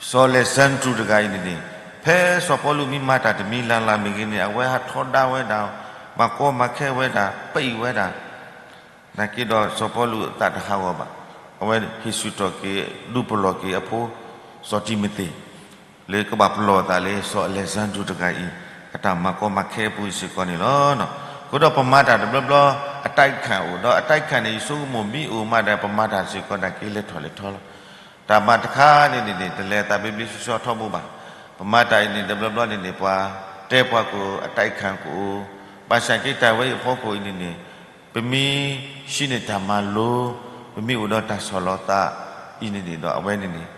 စီၤအလဲၤစါဒြိၣ်တဂၤအံၤန့ၣ်န့ၣ် ဖဲစီၤပီလူးမ့ၢ်မၤတၢ်တမံၤလၢ်လၢ်မ့ၢ်ဂ့ၤန့ၣ် အဝဲဟးထီဒါဝဲဒၣ် မၤကီမၤခဲဝဲဒၣ် ပံးဝဲဒၣ် နာ်က့ဒီးစီၤပီလူးအသးတဟးဂီၤဘၣ်. အဝဲဟ့ၣ်ဆၢကတီၢ်က့ၤ ဒုးပလီၢ်က့ၤအဖိ စီၤတံၤမသ့း လၢကဘၣ်ပလီၢ်အသးလၢစီၤအလဲၤစါဒြိၣ်တဂၤအံၤ အတၢ်မၤကီမၤခဲအပူၤစ့ၢ်ကီးန့ၣ်လီၤ. အဃိဒီးပမၤတၢ်တဘျီဘျီ အတၢ်အံးခၣ်အိၣ်ဒီး အတၢ်အံးခၣ်န့ၣ် ယဆိကမိၣ်မ့ၢ်အိၣ်မးဒီး ပမၤတၢ်စ့ၢ်ကီးနာ်က့လဲၤထီၣ်လဲၤထီလီၤ. တၢ်မၤတခါန့ၣ်န့ၣ်န့ၣ် တလဲၤသးဘျ့ဘျ့ဆှီဆှီထီဘိဘၣ်. ပမၤတၢ်အံၤန့ၣ် တဘျီဘျီန့ၣ်န့ၣ် ပှၤတဲပှၤကအိၣ် အတၢ်အံးခၣ်ကအိၣ်, ဘၣ်ဆၣ်က့တၢ်ဝဲအံၤအဖီခိၣ်အံၤန့ၣ်န့ၣ် ပမ့ၢ်ဟံးန့ၢ်တၢ်မၤလိ, ပမ့ၢ်အိၣ်ဒီးတၢ်ဆီၣ်လီၤသးအံၤန့ၣ်န့ၣ်ဒီး အဝဲန့ၣ်န့ၣ်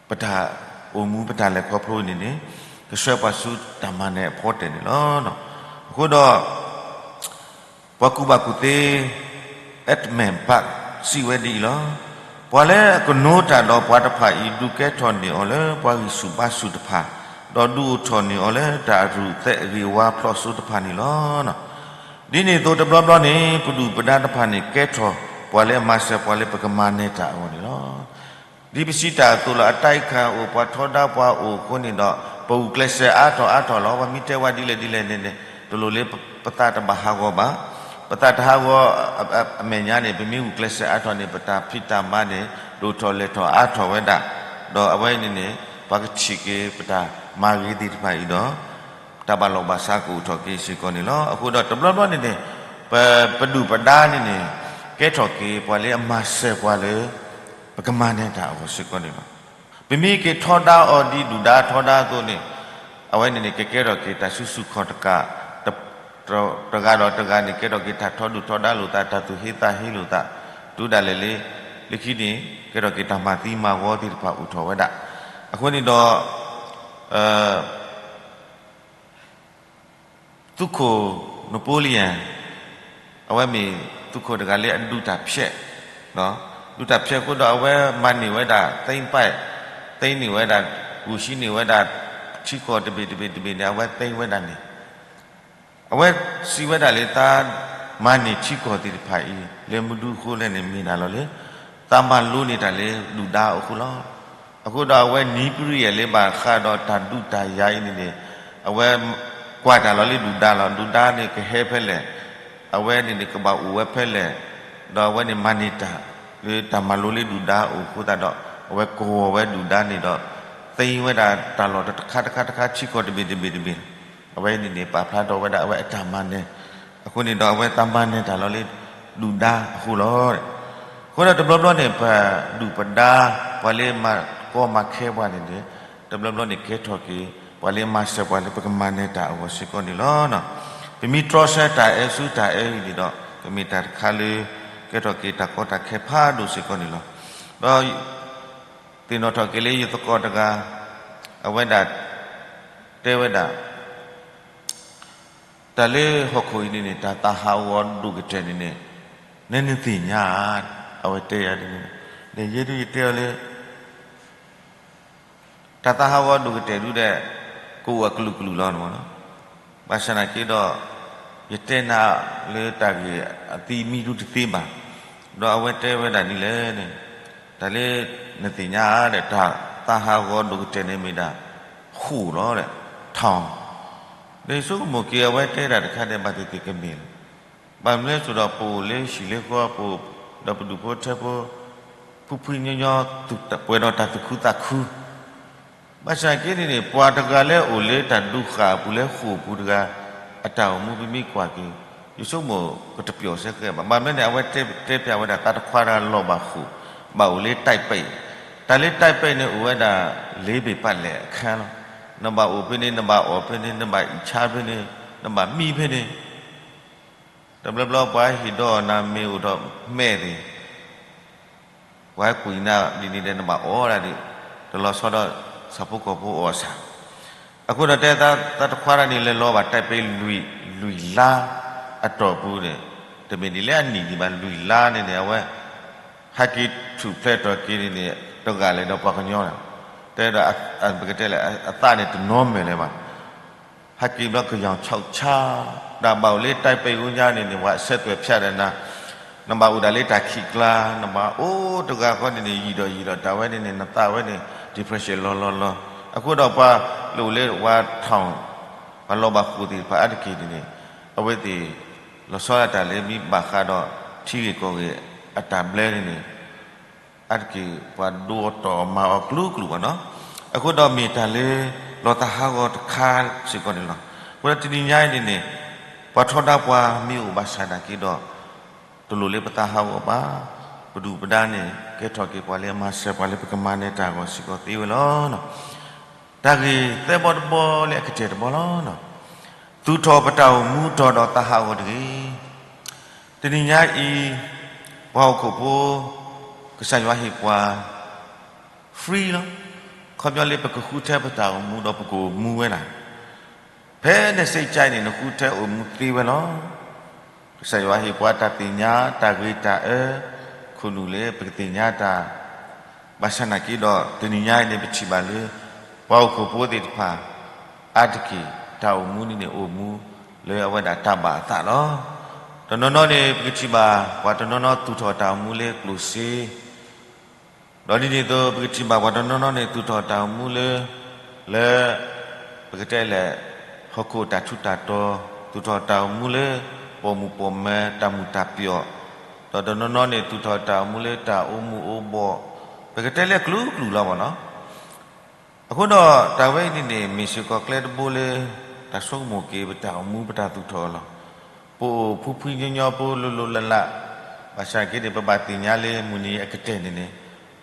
ပတၢ်အိၣ်မူပတၢ်လဲၤခီဖျိန့ၣ်န့ၣ် ကဆှၢပှၤဆူတၢ်မၤနၢၤအဖီတၢၢ်န့ၣ်လီၤ. အဃိဒီး ပှၤကူၣ်ဘၣ်ကူၣ်သ့ Edmund Burke စံးဝဲဒ်အံၤလီၤ. ပှၤလၢအကနိတၢ်ဒီးပှၤတဖၣ်အံၤ ဒုးကဲထီၣ်န့ၢ်အီၤလၢပှၤဂံၢ်ဆူၣ်ဘါဆူၣ်တဖၣ်, ဒီးဒုးအိၣ်ထီၣ်န့ၢ်အီၤလၢတၢ်အရူၣ်သဲးအဂ့ၤအဝါဖျိးစိတဖၣ်န့ၣ်လီၤ. ဒ်န့ၣ်အသိးတဘျီဘျီန့ၣ် ပဒုၣ်ပဒါတဖၣ်န့ၣ် ကဲထီၣ်ပှၤလၢအမၤစၢၤပှၤလၢပကမၤနၢၤတၢ်အဂီၢ်န့ၣ်လီၤ. ဒ်ပစံးတၢ်အသိးလီၤ, အတၢ်အံးခၣ်အိၣ် ပှၤထီဒါပှၤအိၣ်အဃိန့ၣ်ဒီး ပဂုာ်ကျဲးစၢးအါထီၣ်အါထီၣ်လီၤ. ပှၤမ့ၢ်တဲဝဲဒ်လဲၣ်ဒ်လဲၣ်န့ၣ်န့ၣ် တလိၣ်လၢပသးတဘၣ်ဟးဂီၤဘၣ်. ပသးတဟးဂီၤအမဲာ်ညါန့ၣ် ပမ့ၢ်ဂုာ်ကျဲးစၢးအါထီၣ်န့ၣ် ပတၢ်ဖံးတၢ်မၤန့ၣ် ဒိၣ်ထီၣ်လဲၢ်ထီၣ်အါထီၣ်ဝဲဒၣ်, ဒီးအဝဲန့ၣ်န့ၣ် ပှၤကထံၣ်က့ၤပတၢ်မၤဂ့ၤသ့ၣ်တဖၣ်အံၤဒီး တၢ်ဘၣ်လီၢ်ဘၣ်စးကအိၣ်ထီၣ်က့ၤစ့ၢ်ကီးန့ၣ်လီၤ. အဃိဒီးတဘျီဘျီန့ၣ်န့ၣ် ပပဒုၣ်ပဒါန့ၣ်န့ၣ် ကဲထီၣ်က့ၤပှၤလၢအမၤစၢၤပှၤလၢ ပကမၤနၢၤတၢ်အဂီၢ်စ့ၢ်ကီးန့ၣ်လီၤ. ပမ့ၢ်က့ၤထီဒါအီၤဒ်ဒုၣ်ဒါထီဒါအသိးန့ၣ် အဝဲန့ၣ်န့ၣ် ကကဲထီၣ်က့ၤတၢ်စုဆူၣ်ခီၣ်တကး, တဂၤဒီးတဂၤန့ၣ် ကဲထီၣ်က့ၤတၢ်ထီဒုၣ်ထီဒါလိာ်သး, တၢ်သူၣ်ဟ့သးဟ့လိာ်သး, တုၤဒၣ်လဲာ်လၢ လၢခံန့ၣ် ကဲထီၣ်က့ၤတၢ်မၤသံမၤဝီသ့ၣ်တဖၣ်အိၣ်ထီၣ်ဝဲဒၣ်. အဃိန့ၣ်ဒီး သုးခိၣ် Napoleon အဝဲမ့ၢ်သုးခိၣ်တဂၤလၢအဒူတၢ်ဖျဲး, ဒူတၢ်ဖျဲးအဃိဒီး အဝဲမၤန့ၢ်ဝဲဒၣ် သိမ်းပိုက်, သိမ်းန့ၢ်ဝဲဒၣ် ဂုာ်ဆံးန့ၢ်ဝဲဒၣ် ထံကီၢ်တဘ့ၣ်တဘ့ၣ်တဘ့ၣ်န့ၣ် အဝဲသိမ်းဝဲဒၣ်န့ၣ် အဝဲစံးဝဲဒၣ်လၢ တၢ်မၤန့ၢ်ထံကီၢ်သ့ၣ်တဖၣ်အံၤ လၢမနုၤအဃိလဲၣ်န့ၣ် မ့ၢ်ဒၣ်လီၤလၢ တၢ်မၤလိန့ၢ်တၢ်လၢဒုၣ်ဒါအဃိလီၤ. အဃိဒီးအဝဲနံၤပရံၣ်ယဲၢ်လၢဘၣ်ဃးဒီးတၢ်ဒုးတၢ်ယၤအံၤန့ၣ်န့ၣ် အဝဲကွၢ်တၢ်လီၤလၢဒုၣ်ဒါလီၤ. ဒုၣ်ဒါန့ၣ်ကဟဲဖဲလဲၣ်, အဝဲန့ၣ်န့ၣ်ကဘၣ်အိၣ်ဝဲဖဲလဲၣ်, ဒီးအဝဲန့ၣ်မၤန့ၢ်တၢ်လၢတၢ်မၤလိလၢဒုၣ်ဒါအအိၣ်အဃိသတးဒီး အဝဲကဝီၤဝဲဒုၣ်ဒါန့ၣ်ဒီး သိမ်းဝဲဒၣ်တၢ်လီၢ်တခါတခါတခါ ထံကီၢ်တဘ့ၣ်တဘ့ၣ်တဘ့ၣ် အဝဲန့ၣ်န့ၣ် ပာ်ဖျါထီၣ်ဝဲဒၣ်အဝဲအတၢ်မၤနၢၤ, အဃိန့ၣ်ဒီးအဝဲတၢ်မၤနၢၤတၢ်လီၤလၢဒုၣ်ဒါအဃိလီၤ. အဃိဒီးတဘျီဘျီန့ၣ် ပဒုၣ်ပဒါ ပှၤလၢမၤကီမၤခဲပှၤန့ၣ်န့ၣ် တဘျီဘျီန့ၣ်ကဲထီၣ်က့ၤ ပှၤလၢမၤစၢၤပှၤလၢပကမၤနၢၤတၢ်အဂီၢ်စ့ၢ်ကီးန့ၣ်လီၤ. ပမ့ၢ်တြီဆၢတၢ်အၢဆူတၢ်အၢအံၤန့ၣ်ဒီး ကမ့ၢ်တၢ်တခါလၢ ကဲထီၣ်က့ၤတၢ်ကီတၢ်ခဲဖးဒိၣ်စ့ၢ်ကီးန့ၣ်လီၤ. ဒီး သ့ၣ်နီၣ်ထီၣ်က့ၤလၢယသကိးတဂၤ အဝဲဒၣ်တဲဝဲဒၣ် တၢ်လၢဟီၣ်ခိၣ်အံၤန့ၣ်န့ၣ် တၢ်သးဟးဂီၤဒိၣ်ကတၢၢ်န့ၣ်န့ၣ် နနသ့ၣ်ညါဧါ, အဝဲတဲယၤဒ်န့ၣ်, ဒီးယဲဒၣ်ယတဲအီၤလၢ တၢ်သးဟးဂီၤဒိၣ်ကတၢၢ်ဒုဒီး ကအိၣ်အကလုာ်ကလုာ်လီၤန့ၣ်မ့ၢ်နီၤ. ဘၣ်ဆၣ်နာ်က့ဒီး ယတဲနၤလၢတၢ်ဂ့ၢ်အသံမံဒုတသ့ဘၣ်. ဒီးအဝဲတဲဝဲဒၣ်ဒ်လဲၣ်န့ၣ်, တၢ်လၢနသ့ၣ်ညါဧါဒီး တၢ်သးဟးဂီၤဒိၣ်ကတၢၢ်န့ၣ်မ့ၢ်ဒၣ် ဃိၣ်လီၤဒီး ထီၣ်, ဒီးယဆိကမိၣ်က့ၤအဝဲတဲဒၣ်တခါဒီး ဘၣ်သ့ၣ်သ့ၣ်ကမ့ၢ်လီၤ. ဘၣ်မနုၤလဲၣ်ဆိဒီး ပအိၣ်လၢဟံၣ်လၢဃီပူၤ ဒီးပဒူၣ်ဖိထၢဖိ ဖှံဖှံညီညီ ပှဲၤဒီးတၢ်သူၣ်ခုသးခု. ဘၣ်ဆၣ်က့န့ၣ်န့ၣ် ပှၤတဂၤလၢအိၣ်လၢတၢ်ဒူဃာ်အပူၤလၢဃိၣ်ပူၤတဂၤ အတၢ်အိၣ်မူပမ့ၢ်ကွၢ်က့ၤ ယဆိကမိၣ်ကတပျီၣ်စဲဃဲဘၣ်. ဘၣ်မနုၤန့ၣ် အဝဲတဲပျးဝဲဒၣ်သးတခွါတဂၤလီၤဘၣ်ဃိာ် ဘၣ်အိၣ်လၢတၢ်ပဲး, တၢ်လၢတၢ်ပဲးန့ၣ် အိၣ်ဝဲဒၣ်လ့ဘ့ၣ်ပာ်လဲၣ်အခါလီၤ. နဘၣ်အိၣ်ဖဲန့ၣ် နဘၣ်အီၣ်ဖဲန့ၣ် နဘၣ်အံၣ်ဆါဖဲန့ၣ် နဘၣ်မံဖဲန့ၣ် တဘျီဘျီပှၤဟ့ၣ်ဒီးနၤ မ့ၢ်အိၣ်ဒီးမှဲၣ်သ့ၣ် ပှၤကွံာ်နၤဒ်န့ၣ်ဒီး နဘၣ်အီၣ်ဒၣ်ဒ် တလီၤဆီဒီးဆၣ်ဖိကီၢ်ဖိအီၣ်ဆၣ်. အဃိဒီးတဲသးတခွါတဂၤန့ၣ် လဲၤလီၤဘၣ်တၢ်ပဲးလွံၢ် လွံၢ်လါအတီၢ်ပူၤန့ၣ် တမ့ၢ်ဒ်လဲၣ်အနံၣ်ဒံးဘၣ် လွံၢ်လါန့ၣ်န့ၣ် အဝဲ ဟဲက့ၤထူၣ်ဖျဲးထီၣ်က့ၤန့ၣ်န့ၣ် တဂၤလဲၤဒီးပှၤကညီန့ၣ် တဲဒီး ပကတဲလဲၣ် အသးန့ၣ်တနီၤမဲာ်လၢၤဘၣ် ဟဲက့ၤဘျီကယီၤဆီၣ်ဆါ တၢ်ဘၣ်အိၣ်လၢတၢ်ပဲးအူညါန့ၣ်န့ၣ် ပှၤအဆၢသွဲၣ်ဖၠးဒီးနၤ နဘၣ်အိၣ်ဒၣ်လၢတၢ်ခံးကျါ နဘၣ်အိၣ်တဂၤဃီန့ၣ်န့ၣ် ယံာ်ဒီးယံာ်ဒီးတၢ်ဝဲန့ၣ်န့ၣ် နသးဝဲန့ၣ် depression လီၤလီၤလီၤ. အဃိဒီးပှၤလၢအိၣ်လၢဝါထီၣ် ပှၤလီၤဘၣ်ဃိာ်သ့ၣ်တဖၣ်အါတက့ၢ်န့ၣ်န့ၣ် အဝဲသ့ၣ် လီၤဆီဒၣ်တၢ်လၢမ့ၢ်ဘၣ်ဃးဒီးထံဂ့ၢ်ကီၢ်ဂ့ၢ်အတၢ်ဘျၢန့ၣ်န့ၣ် အါတက့ၢ်ပှၤဒိအီၤတီၢ်အီၤမၤအီၤကျိၤကျိၤဘၣ်နီၤ. အဃိဒီးမ့ၢ်တၢ်လၢလီၤသးဟးဂီၤတခါစ့ၢ်ကီးန့ၣ်လီၤ. အဃိဒီးတနံၤညါအံၤန့ၣ်န့ၣ် ပှၤထီဒါပှၤမ့ၢ်အိၣ်ဘၣ်ဆၣ်နာ်က့ဒီး တလိၣ်လၢပသးဟးဂီၤဘၣ်. ပဒုၣ်ပဒါန့ၣ် ကဲထီၣ်က့ၤပှၤလၢအမၤစၢၤပှၤလၢပကမၤနၢၤတၢ်အဂီၢ်စ့ၢ်ကီးသ့ဝဲလီၤ. တၢ်ဂ့ၢ်သၢဘီတဘီလၢအကတၢၢ်တဘီလီၤ. သူၣ်ထီၣ်ပတၢ်အိၣ်မူတီၤဒီးသးဟးဂီၤတဂ့ၤ. တနံၤညါအံၤ ပှၤဟီၣ်ခိၣ်ဖိ ကစၢ်ယွၤဟ့ၣ်ပှၤ free လီၤ. ခီပညီလၢပကဃုထၢပတၢ်အိၣ်မူဒီးပကအိၣ်မူဝဲဒၣ် ဖဲနစ့ကၠဲန့ၣ် နဃုထၢအိၣ်မူသ့ဝဲလီၤ. ကစၢ်ယွၤဟ့ၣ်ပှၤတၢ်သ့ၣ်ညါ တၢ်ဂ့ၤတၢ်အၢ ခိၣ်နူာ်လၢပကသ့ၣ်ညါတၢ် ဘၣ်ဆၣ်နာ်က့ဒီး တနံၤညါအံၤန့ၣ် ပထံၣ်ဘၣ်လၢ ပှၤဟီၣ်ခိၣ်ဖိသ့ၣ်တဖၣ် အါတက့ၢ် တၢ်အိၣ်မူန့ၣ်န့ၣ် အိၣ်မူလၢအဝဲဒၣ်တၢ်ဘၣ်အသးလီၤ. တနီၤနီၤန့ၣ် ပကထံၣ်ဘၣ် ပှၤတနီၤနီၤသူၣ်ထီၣ်တၢ်အိၣ်မူလၢကျိၣ်စ့ ဒီးဒ်န့ၣ်အသိး ပကထံၣ်ဘၣ်ပှၤတနီၤနီၤန့ၣ် သူၣ်ထီၣ်တၢ်အိၣ်မူလၢ လၢ ပကတဲလဲၣ် ဟီၣ်ခိၣ်တၢ်ထူးတၢ်တီၤ, သူၣ်ထီၣ်တၢ်အိၣ်မူလၢ ပိာ်မုၣ်ပိာ်မၢၤ တၢ်မုာ်တၢ်ပျီၤ, ဒီးတနီၤနီၤန့ၣ် သူၣ်ထီၣ်တၢ်အိၣ်မူလၢတၢ်အိၣ်မူအိၣ်ဘှီၣ်, ပကတဲလၢကျူၤကျူၤလီၤမ့ၢ်နီၤ. အဃိဒီးတၢ်ဝဲအံၤန့ၣ်န့ၣ် မ့ၢ်စ့ၢ်ကီးကျဲတဘိလၢ တၢ်ဆိကမိၣ်က့ၤပတၢ်အိၣ်မူပတၢ်သူၣ်ထီၣ်အလီၢ်, ပအိၣ်ဖှံဖှံညီညီဖိလိၤလိၤလးလး, ဘၣ်ဆၣ်က့န့ၣ် ပဘၣ်သ့ၣ်ညါလၢမုၢ်နံၤအကတၢၢ်န့ၣ်န့ၣ်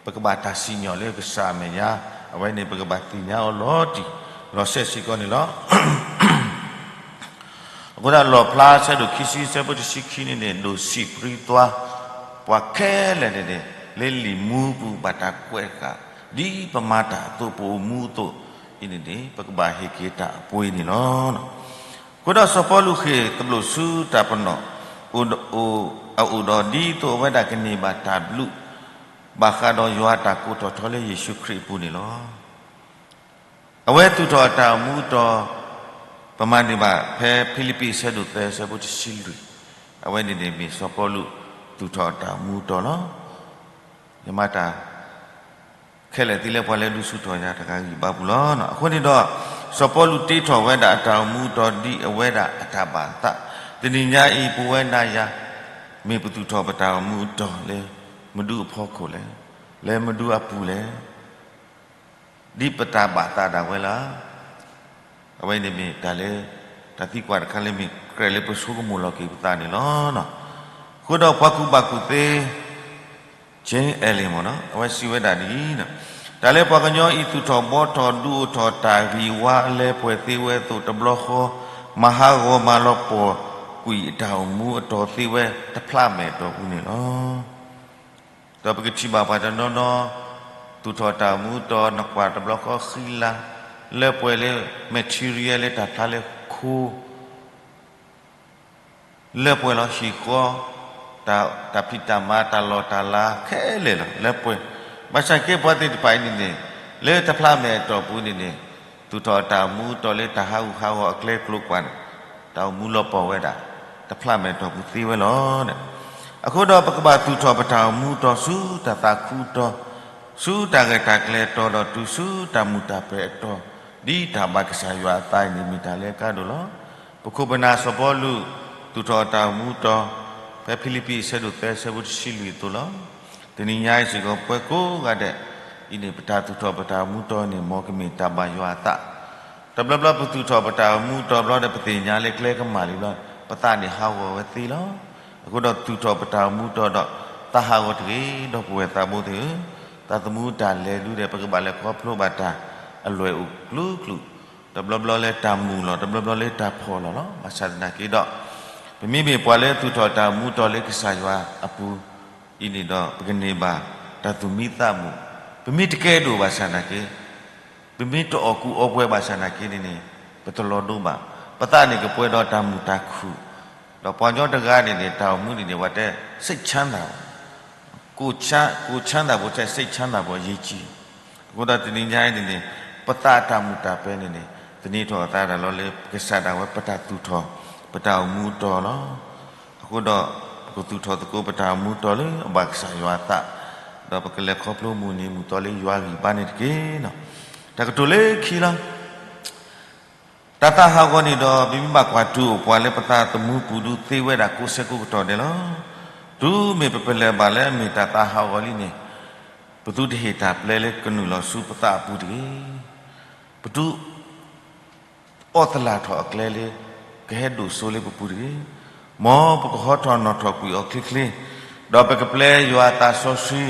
ပကဘၣ်တၢ်စံၣ်ညီၣ်လၢကစၢ်အမဲာ်ညါ, အဝဲန့ၣ် ပကဘၣ်သ့ၣ်ညါအီၤလီၤတံၢ်လီၤဆဲးစ့ၢ်ကီးန့ၣ်လီၤ. အဃိဒီးလီၣ်ဖျါဆၢဒိၣ်ခံဆံဆၢဖိတဆံခံန့ၣ်န့ၣ် ဒိၣ်စံးပြံသွါ ပှၤခဲလၢာ်န့ၣ်န့ၣ် လၢလံာ်မူပူၤဘၣ်တၢ်ကွဲးဃာ်, ဒ်ပမၤတၢ်အသိး ပအိၣ်မူအသိးအံၤန့ၣ်န့ၣ် ပကဘၣ်ဟ့ၣ်က့ၤတၢ်အပှ့ၤန့ၣ်လီၤ. အဃိဒီးစီၤပီလူးဃ့ၢ်သဘျိၣ်ဆူတၢ်ပနီၣ် အိၣ် အအိၣ်ဒီးဒ်သိးအဝဲဒၣ်ကန့ၢ်ဘၣ်တၢ်ဘျုး ဘၣ်ဃးဒီးယွၤအတၢ်ကိးထီၣ်ထီလၢယ့ၣ်ၡူးခရံာ်အပူၤန့ၣ်လီၤ. အဝဲသူၣ်ထီၣ်အတၢ်အိၣ်မူအတီၤ ပမၤန့ၢ်ဘၣ်ဖဲဖံလံးပံးဆၢဒိၣ်သၢဆၢဖိတဆံလွံၢ်, အဝဲန့ၣ်န့ၣ်မ့ၢ်စီၤပီလူးသူၣ်ထီၣ်အတၢ်အိၣ်မူအတီၤလီၤ. ယမၤတၢ် ခဲလၢာ်သ့လၢပှၤလၢဒုးဆူၣ်ထီၣ်ယၤတဂၤဂံၢ်ဘါပူၤလီၤ. အဃိန့ၣ်ဒီး စီၤပီလူးတ့ထီၣ်ဝဲဒၣ်အတၢ်အိၣ်မူအတီၤဒ်အဝဲဒၣ်အတၢ်ဘၣ်အသး, တနံၤညါအံၤ ပဝဲနၤယၤ မ့ၢ်ပသူၣ်ထီၣ်ပတၢ်အိၣ်မူအတီၤလၢ မဒုအဖီခိၣ်လဲၣ်, လၢမဒုအပူၤလဲၣ်, ဒ်ပတၢ်ဘၣ်သးဒၣ်ဝဲလီၤ. အဝဲန့ၣ်မ့ၢ်တၢ်လၢ တၢ်သံကွၢ်တခါလၢမ့ၢ်ကြၢးလၢပဆိကမိၣ်လီၤက့ၤပသးန့ၣ်လီၤ. အဃိဒီးပှၤကူၣ်ဘၣ်ကူၣ်သ့ Jane Ellis မ့ၢ်နီၤ အဝဲစံးဝဲဒၣ်ဒ်အံၤ, တၢ်လၢပှၤကညီအံၤသူၣ်ထီၣ်ဘှီထီၣ်ဒုးအိၣ်ထီၣ်တၢ်ဂံၢ်ဝါအလၢပှဲၤသ့ဝဲအသိးတဘျီဃီ မၤဟးဂီၤမၤလီၤပှီၢ်ကွံာ်အတၢ်အိၣ်မူအတီၤသ့ဝဲတဖျးမဲာ်အတီၢ်ပူၤန့ၣ်လီၤ. ဒီးပကထံၣ်ဘၣ်ပှၤတနီၤနီၤ သူၣ်ထီၣ်တၢ်အိၣ်မူအတီၤ နကွၢ်တဘျီဃီဃံလၤ လၢပှဲၤလၢ material လၢတၢ်ဖျါလၢခိ လၢပှဲၤလီၤဟံၣ်ဃီ, တၢ် တၢ်ဖံးတၢ်မၤ တၢ်လီၢ်တၢ်လၤခဲလၢာ်လီၤ လၢပှဲၤ, ဘၣ်ဆၣ်က့ပှၤသ့ၣ်တဖၣ်အံၤန့ၣ်န့ၣ် လၢတဖျးမဲာ်အတီၢ်ပူၤန့ၣ်န့ၣ် သူၣ်ထီၣ်တၢ်အိၣ်မူအတီၤလၢတၢ်ဟးဂူာ်ဟးဂီၤအကျဲကျိၤကွၢ်န့ၣ် တၢ်အိၣ်မူလီၤပှီၢ်ဝဲဒၣ် တဖျးမဲာ်အတီၢ်ပူၤသ့ဝဲလီၤ. အဃိဒီးပကဘၣ်သူၣ်ထီၣ်ပတၢ်အိၣ်မူအတီၤဆူတၢ်သးခုအတီၤ, ဆူတၢ်ရဲၣ်တၢ်ကျဲၤအတီၤဒီးတုၤဆူတၢ်မုာ်တၢ်ပၢၤအတီၤ, ဒ်တၢ်ဘၣ်ကစၢ်ယွၤအသးအံၤန့ၣ်မ့ၢ်တၢ်လၢအကါဒိၣ်လီၤ. ပခိၣ်ပနၢ်စီၤပီလူး သူၣ်ထီၣ်တၢ်အိၣ်မူအတီၤ ဖဲဖံလံးပံးအဆၢဒိၣ်သၢဆၢဖိတဆံလွံၢ်အသိးလီၤ. တနံၤညါအံၤစ့ၢ်ကီးပှၤကိးဂၤဒဲးအံၤန့ၣ် ပတၢ်သူၣ်ထီၣ်ပတၢ်အိၣ်မူအတီၤန့ၣ် မ်ကမ့ၢ်တၢ်ဘၣ်ယွၤအသး တဘျီဘျီပသူၣ်ထီၣ်ပတၢ်အိၣ်မူတီၤဘျီဒီး ပသ့ၣ်ညါလၢကျဲကမၣ်လံဘျီ, ပသးန့ၣ်ဟးဂီၤဝဲသ့လီၤ. အဃိဒီးသူၣ်ထီၣ်ပတၢ်အိၣ်မူတီၤဒီး သးဟးဂီၤတဂ့ၤ, ဒီပုၢ်ဝဲၢ်သးဘိသ့ၣ်ဧၢ, သးသမူတၢ်လဲၤဒုဒီး ပကဘၣ်လဲၤခီဖျိဘၣ်တၢ်အလွဲၢ်အိၣ်ကျူကျူ, တဘျီဘျီလၢတၢ်မုာ်လီၤ, တဘျီဘျီလၢတၢ်ဖှီၣ်လီၤလီၤ. ဘၣ်ဆၣ်သနာ်က့ဒီး ပမ့မ့ၢ်ပှၤလၢသူၣ်ထီၣ်တၢ်အိၣ်မူတီၤလၢကစၢ်ယွၤအပူၤအံၤန့ၣ်ဒီး ပကန့ၢ်ဘၣ်တၢ်သူၣ်မံသးမုာ်, ပမ့ၢ်တကဲဒိၣ်ဘၣ်ဆၣ်သနာ်က့ ပမ့ၢ်တအီၣ်ကူအီပှဲၤဘၣ်ဆၣ်သနာ်က့န့ၣ်န့ၣ် ပတလီၤဒိဘၣ်. ပသးန့ၣ်ကပှဲၤဒီးတၢ်မုာ်တၢ်ခုၣ်, ဒီးပှၤကညီတဂၤန့ၣ်န့ၣ် တၢ်အိၣ်မူန့ၣ်န့ၣ် ဝဲတဲ စိတ်ချမ်းသာ, ကိုယ်ချမ်းသာဖို့ထက် စိတ်ချမ်းသာဖို့ အရေးကြီး. အဃိဒီးတနံၤညါအံၤန့ၣ်န့ၣ် ပသးအတၢ်မုာ်တၢ်ပှဲၤန့ၣ်န့ၣ် သန့ၤထီၣ်အသးဒၣ်လီၤလၢ ကစၢ်ဒၣ်ဝဲပတၢ်သူၣ်ထီၣ် ပတၢ်အိၣ်မူတီၤလီၤ. အဃိဒီး ပကသူၣ်ထီၣ်သကိးပတၢ်အိၣ်မူတီၤလၢအဘၣ်ကစၢ်ယွၤအသး, ဒီးပကလဲၤခီဖျိမုၢ်နံၤမုၢ်သီလၢယွၤဂံၢ်ဘါန့ၣ်တက့ၢ်. တၢ်ကတိၤလၢခံလီၤ. တၢ်သးဟးဂီၤန့ၣ်ဒီး ပမ့ၢ်ဘၣ်ကွၢ်တုၤအိၣ်ပှၤလၢပသးသမူပူၤဒုးသ့ဝဲဒၣ်ကိးဆၢကိးကတီၢ်ဒဲးလီၤ. တုၤမ့ၢ်ပပလၢၢ်ဘၣ်လၢအမ့ၢ်တၢ်သးဟးဂီၤလံန့ၣ် ပသုတဟ့ၣ်တၢ်ပျဲလၢကနုာ်လီၤဆူပသးအပူၤတဂ့ၤ. ပသု အီၣ်သလၣ်ထီၣ်အကျဲလၢ ကဟဲဒိၣ်စိလၢပပူၤတဂ့ၤ. မ်ပကဟီထီၣ်နီၣ်ထီၣ်ကွံာ်အီၤချ့ချ့, ဒီးပကပျဲယွၤအသးစီဆှံ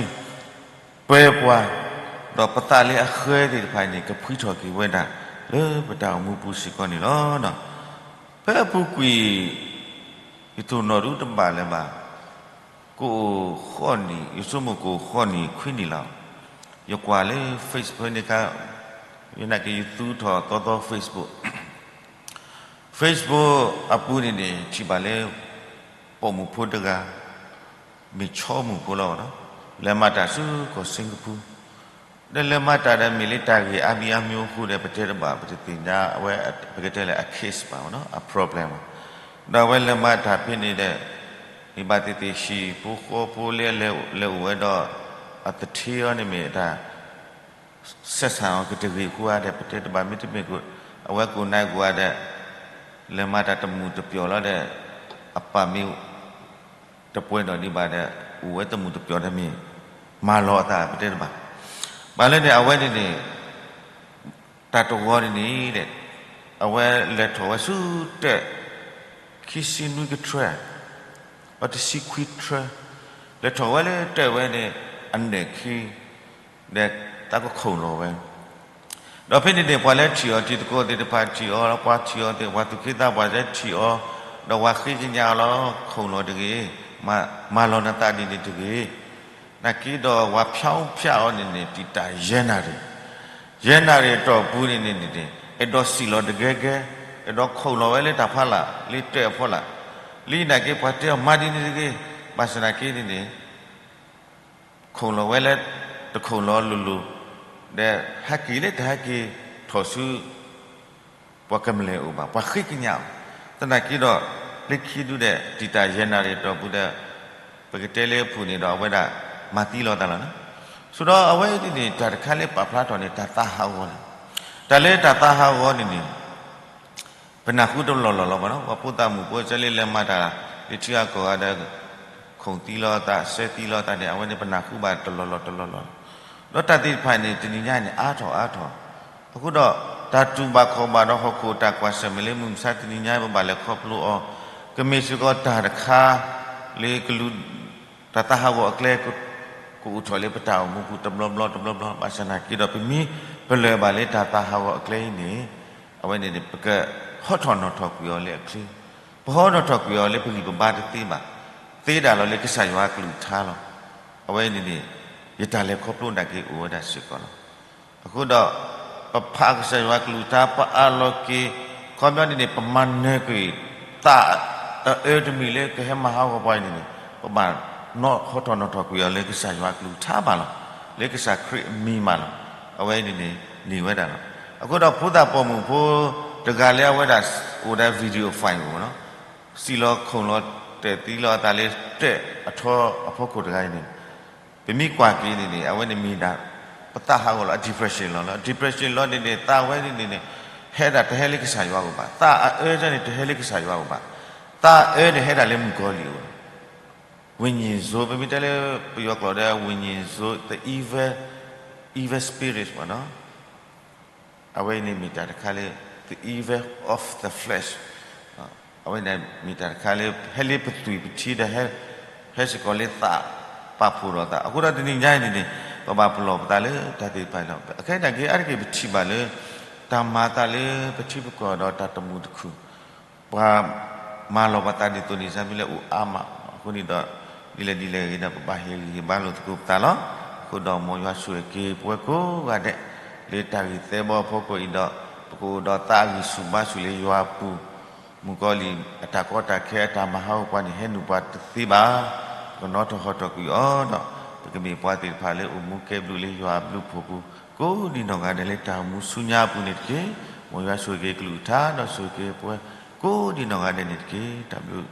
ပှဲၤပှၤ, ဒီးပသးလၢအဃၢသ့ၣ်တဖၣ်န့ၣ် ကဖှံထီၣ်က့ၤဝဲဒၣ် လၢပတၢ်အိၣ်မူပူၤစ့ၢ်ကီးန့ၣ်လီၤ. ဖဲအပူၤကွံာ် ယတိၢ်နီၣ်ဒုတဘၣ်လၢၤဘၣ် ကအိၣ်ဃိးနံၣ်, ယဆိကမိၣ်ကအိၣ်ဃိးနံၣ်ခွံနံၣ်လီၤ. ယကွၢ်လၢ Facebook ဖဲန့ၣ်အခါ, ယနာ်က့ၤယသူထီၣ်သီသီ Facebook, Facebook အပူၤန့ၣ်န့ၣ် ထံၣ်ဘၣ်လၢ ပိာ်မုၣ်ဖိတဂၤ မ့ၢ်ဆီမုၣ်ဖိလီၤဘၣ်နီၤ, လဲၤမၤတၢ်ဆူကီၢ် Singapore, ဒီးလဲၤမၤတၢ်ဒီးမ့ၢ်လၢတၢ်ဂ့ၢ်အါမံၤအါမံၤအဃိဒီး ပတဲတဘၣ် ပတသ့ၣ်ညါအဝဲ ပကတဲလၢအ case ဘၣ်နီၤ, အ problem ဘၣ်. ဒီးအဝဲလဲၤမၤတၢ်ဖဲန့ၣ်ဒီး မ့ၢ်ဘၣ်သ့ၣ်သ့ၣ် ဟံၣ်ဖိဃီဖိလၢလဲၤအိၣ်ဝဲဒီး အသထ့အီၤန့ၣ်မ့ၢ်တၢ် ဆက်ဆံအီၤကတဂ့ၤအဃိဧါဒီး ပတဲတဘၣ် မ့တမ့ၢ် အဝဲကိးနါကိးဂၤဒီး လဲၤမၤတၢ်တမုာ်တပျီၤလီၤဒီး အပၢ်မ့ၢ်တပှဲၤဒီးဒံးဘၣ်ဒီး အိၣ်ဝဲတမုာ်တပျီၤဒီးမ့ၢ် မၤလီၤအသး ပတဲတဘၣ်. ဘၣ်လဲၣ်န့ၣ် အဝဲန့ၣ်န့ၣ် တၢ်တဝီန့ၣ်န့ၣ် အဝဲလဲၤထီၣ်ဝဲဆူတၢၣ် ခံဆံနွံကထြဲ အတဆံခွံထြဲ လဲၤထီၣ်ဝဲလၢတၢၣ်ဝဲန့ၣ် အနၢၣ်ခံ ဒီးတၢ်ကခိၣ်လီၤဝဲ ဒီးဖဲန့ၣ်န့ၣ် ပှၤလၢထံၣ်အီၤတံၤသကိးသ့ၣ်တဖၣ်ထံၣ်အီၤ, ပှၤထံၣ်အီၤသ့ၣ် ပှၤသူၣ်က့သးပှၢ်လၢထံၣ်အီၤ, ဒီးပှၤဃ့ကညးအီၤလီၤ, ခိၣ်လီၤတဂ့ၤ, မၤလီၤနသးဒ်န့ၣ်တဂ့ၤ. နာ်က့ဒီးပှၤဖၠီဖၠီအီၤန့ၣ်န့ၣ် တံာ်တာ်ယဲၢ်နၣ်ရံၣ်, ယဲၢ်နၣ်ရံၣ်အတီၢ်ပူၤန့ၣ်န့ၣ်န့ၣ် အဲၣ်ဒိးစံၣ်လီၤတဂဲၤဂဲၤ, အဲၣ်ဒိးခိၣ်လီၤဝဲလၢတၢ်ဖီလာ် လၢတၢၣ်အဖီလာ်, လၢနာ်က့ပှၤတဲအီၤမၤဒ်န့ၣ်တဂ့ၤ, ဘၣ်ဆၣ်နာ်က့န့ၣ်န့ၣ် ခိၣ်လီၤဝဲလၢ တခိၣ်လီၤလိၤလိၤ, ဒီးဟဲက့ၤလၢတဟဲက့ၤထီၣ်ဆူ ပှၤကမျၢၢ်အအိၣ်ဘၣ်, ပှၤဃ့ကညးအီၤ, သနာ်က့ဒီး လၢခံဒုဒီး တံာ်တာ်ယဲၢ်နၣ်ရံၣ်အတီၢ်ပူၤဒီး ပကတဲလၢအပူၤန့ၣ်ဒီး အဝဲဒၣ်မၤသံလီၤသးလီၤန့ၣ်, ဆိဒီးအဝဲန့ၣ်န့ၣ် တၢ်တခါလၢပာ်ဖျါထီၣ်န့ၣ် တၢ်သးဟးဂီၤန့ၣ်, တၢ်လၢတၢ်သးဟးဂီၤန့ၣ်န့ၣ် ပနၢ်ဟူတလီၢ်လီၢ်လီၤဘၣ်နီၤ, ပှၤဖိသၣ်မုၣ်ဖိစဲလၢလဲၤမၤတၢ် လၢထံဂၤကီၢ်ဂၤဒီး ခိၣ်သံလီၤသး စဲသံလီၤသးန့ၣ် အဝဲန့ၣ်ပနၢ်ဟူဘၣ်တလီၢ်လီၢ်တလီၢ်လီၢ်, ဒီးတၢ်သ့ၣ်တဖၣ်န့ၣ် တနံၤညါန့ၣ် အါထီၣ်အါထီၣ်, အဃိဒီး တၢ်တူၢ်ဘၣ်ခီၣ်ဘၣ်ဒီးဟီၣ်ခိၣ်တၢ်ကွၢ်ဆၢၣ်မဲာ်လၢမုၢ်မဆါတနံၤညါ ပဘၣ်လဲၤခီဖျိအီၤ, ကမ့ၢ်စ့ၢ်ကီးတၢ်တခါ လၢကလူး တၢ်သးဟးဂီၤအကျဲ ကအိၣ်ထီၣ်လၢပတၢ်အိၣ်မူပူၤတဘျီဘျီတဘျီဘျီ, ဘၣ်ဆၣ်နာ်က့ဒီး ပမ့ၢ်ပလၢၢ်ဘၣ်လၢတၢ်သးဟးဂီၤအကျဲအံၤန့ၣ် အဝဲန့ၣ်န့ၣ် ပကဟီထီၣ်နီၣ်ထီၣ်ကွံာ်အီၤလၢအချ့, ပဟီနီၣ်ထီၣ်ကွံာ်အီၤလၢပဂံၢ်ပဘါတသ့ဘၣ်, သ့ဒၣ်လီၤလၢကစၢ်ယွၤအကလုၢ်ကထါလီၤ. အဝဲန့ၣ်န့ၣ် ယတၢ်လဲၤခီဖျိနာ်က့အိၣ်ဝဲဒၣ်စ့ၢ်ကီးလီၤ. အဃိဒီး ပဖးကစၢ်ယွၤကလုၢ်ကထါ ပအးလီၤက့ၤ ခီပညီန့ၣ်န့ၣ် ပမၤနၢၤကွံာ် သးအအၢတမံၤလၢကဟဲမၤဟးဂီၤပှၤအံၤန့ၣ်န့ၣ် ပဘၣ်နီၣ်ဟီထီၣ်နီၣ်ထီၣ်ကွံာ်အီၤလၢကစၢ်ယွၤကလုၢ်ကထါမးလီၤ, လၢကစၢ်ခရံာ်အမံၤမးလီၤ. အဝဲန့ၣ်န့ၣ် န့ၢ်ဝဲဒၣ်လီၤ. အဃိဒီးဖိသၣ်ပိာ်မုၣ်ဖိတဂၤလၢအဝဲဒၣ်အိၣ်ဒီး video file အိၣ်နီၤ, စံၣ်လီၤခိၣ်လီၤတဲာ်သံလီၤအသးလၢတၢၣ်အထီအဖီခိၣ်တဂၤအံၤန့ၣ် ပမ့ၢ်ကွၢ်က့ၤန့ၣ်န့ၣ် အဝဲန့ၣ်မ့ၢ်ဒၣ် ပသးဟးဂီၤလီၤ depression လီၤလီၤ. depression လီၤန့ၣ်န့ၣ် သးဝဲန့ၣ်န့ၣ်န့ၣ် ဟဲဒၣ်တဟဲလၢကစၢ်ယွၤအအိၣ်ဘၣ်. သးအအၢန့ၣ်တဟဲလၢကစၢ်ယွၤအအိၣ်ဘၣ်. သးအအၢန့ၣ်ဟဲဒၣ်လၢမုၣ်ကီၤလံၢ်အအိၣ်, ဝိညာဉ်ဆိုး ပမ့ၢ်တဲလၢပယီၤကျိာ်ဒီး ဝိညာဉ်ဆိုး the evil, evil spirit ပေါ့နော်. အဝဲအံၤန့ၣ်မ့ၢ်တၢ်တခါလၢ the evil of the flesh. အဝဲန့ၣ်မ့ၢ်တၢ်တခါလၢ ဟဲလၢပသွံၣ်ပထံဒီး ဟဲစ့ၢ်ကီးလၢသးပာ်ဖှိၣ်ထီၣ်သး. အဃိဒီးတနံၤညါအံၤန့ၣ်န့ၣ် ပဘၣ်ပလီၢ်ပသးလၢတၢ်သ့ၣ်တဖၣ်လီၤ. အခဲအံၤနာ်က့ အါတက့ၢ်ပထံၣ်ဘၣ်လၢ တၢ်မၤသးလၢပထံပကီၢ်ဒီးတၢ်တမုာ်တခုၣ် ပှၤမၤလီၤပသးဒ်သိးန့ၣ် စၢ်မ့ၢ်လၢအိၣ်အါမး. အဃိန့ၣ်ဒီး ဒ်လဲၣ်ဒ်လဲၣ်ဂ့ၤဒီး ပဘၣ်ဟ့ၣ်ဂံၢ်ဟ့ၣ်ဘါလိာ်သကိးပသးလီၤ. အဃိဒီးမ်ယွၤဆိၣ်ဂ့ၤက့ၤပဝဲကိးဂၤဒဲး လၢတၢ်ဂ့ၢ်သဲဘီအဖီခိၣ်အံၤဒီး ပကအိၣ်ဒီးသးအဂံၢ်ဆူၣ်ဘါဆူၣ်လၢယွၤအပူၤ, မုၣ်ကီၤလံၢ်အတၢ်ကီတၢ်ခဲအတၢ်မၤဟးဂီၤပှၤန့ၣ် ဟဲနုာ်ပှၤတသ့ဘၣ်. ပကနီၣ်ထီၣ်ဟီထီၣ်ကွံာ်အီၤဒီး ပကမ့ၢ်ပှၤသ့ၣ်တဖၣ်လၢအိၣ်မူကဲဘျုးလၢယွၤအဘျုးအဖှိၣ်ပူၤ ကိးဒံနီၢ်ဂၤဒဲးလၢတၢ်အိၣ်မူဆူညါအပူၤန့ၣ်တက့ၢ်. မ်ယွၤဆိၣ်ဂ့ၤက့ၤကလုၢ်ကထါ ဒီးဆိၣ်ဂ့ၤက့ၤပဝဲကိးဒံနီၢ်ဂၤဒဲးန့ၣ်တက့ၢ်. တၢ်ဘျုး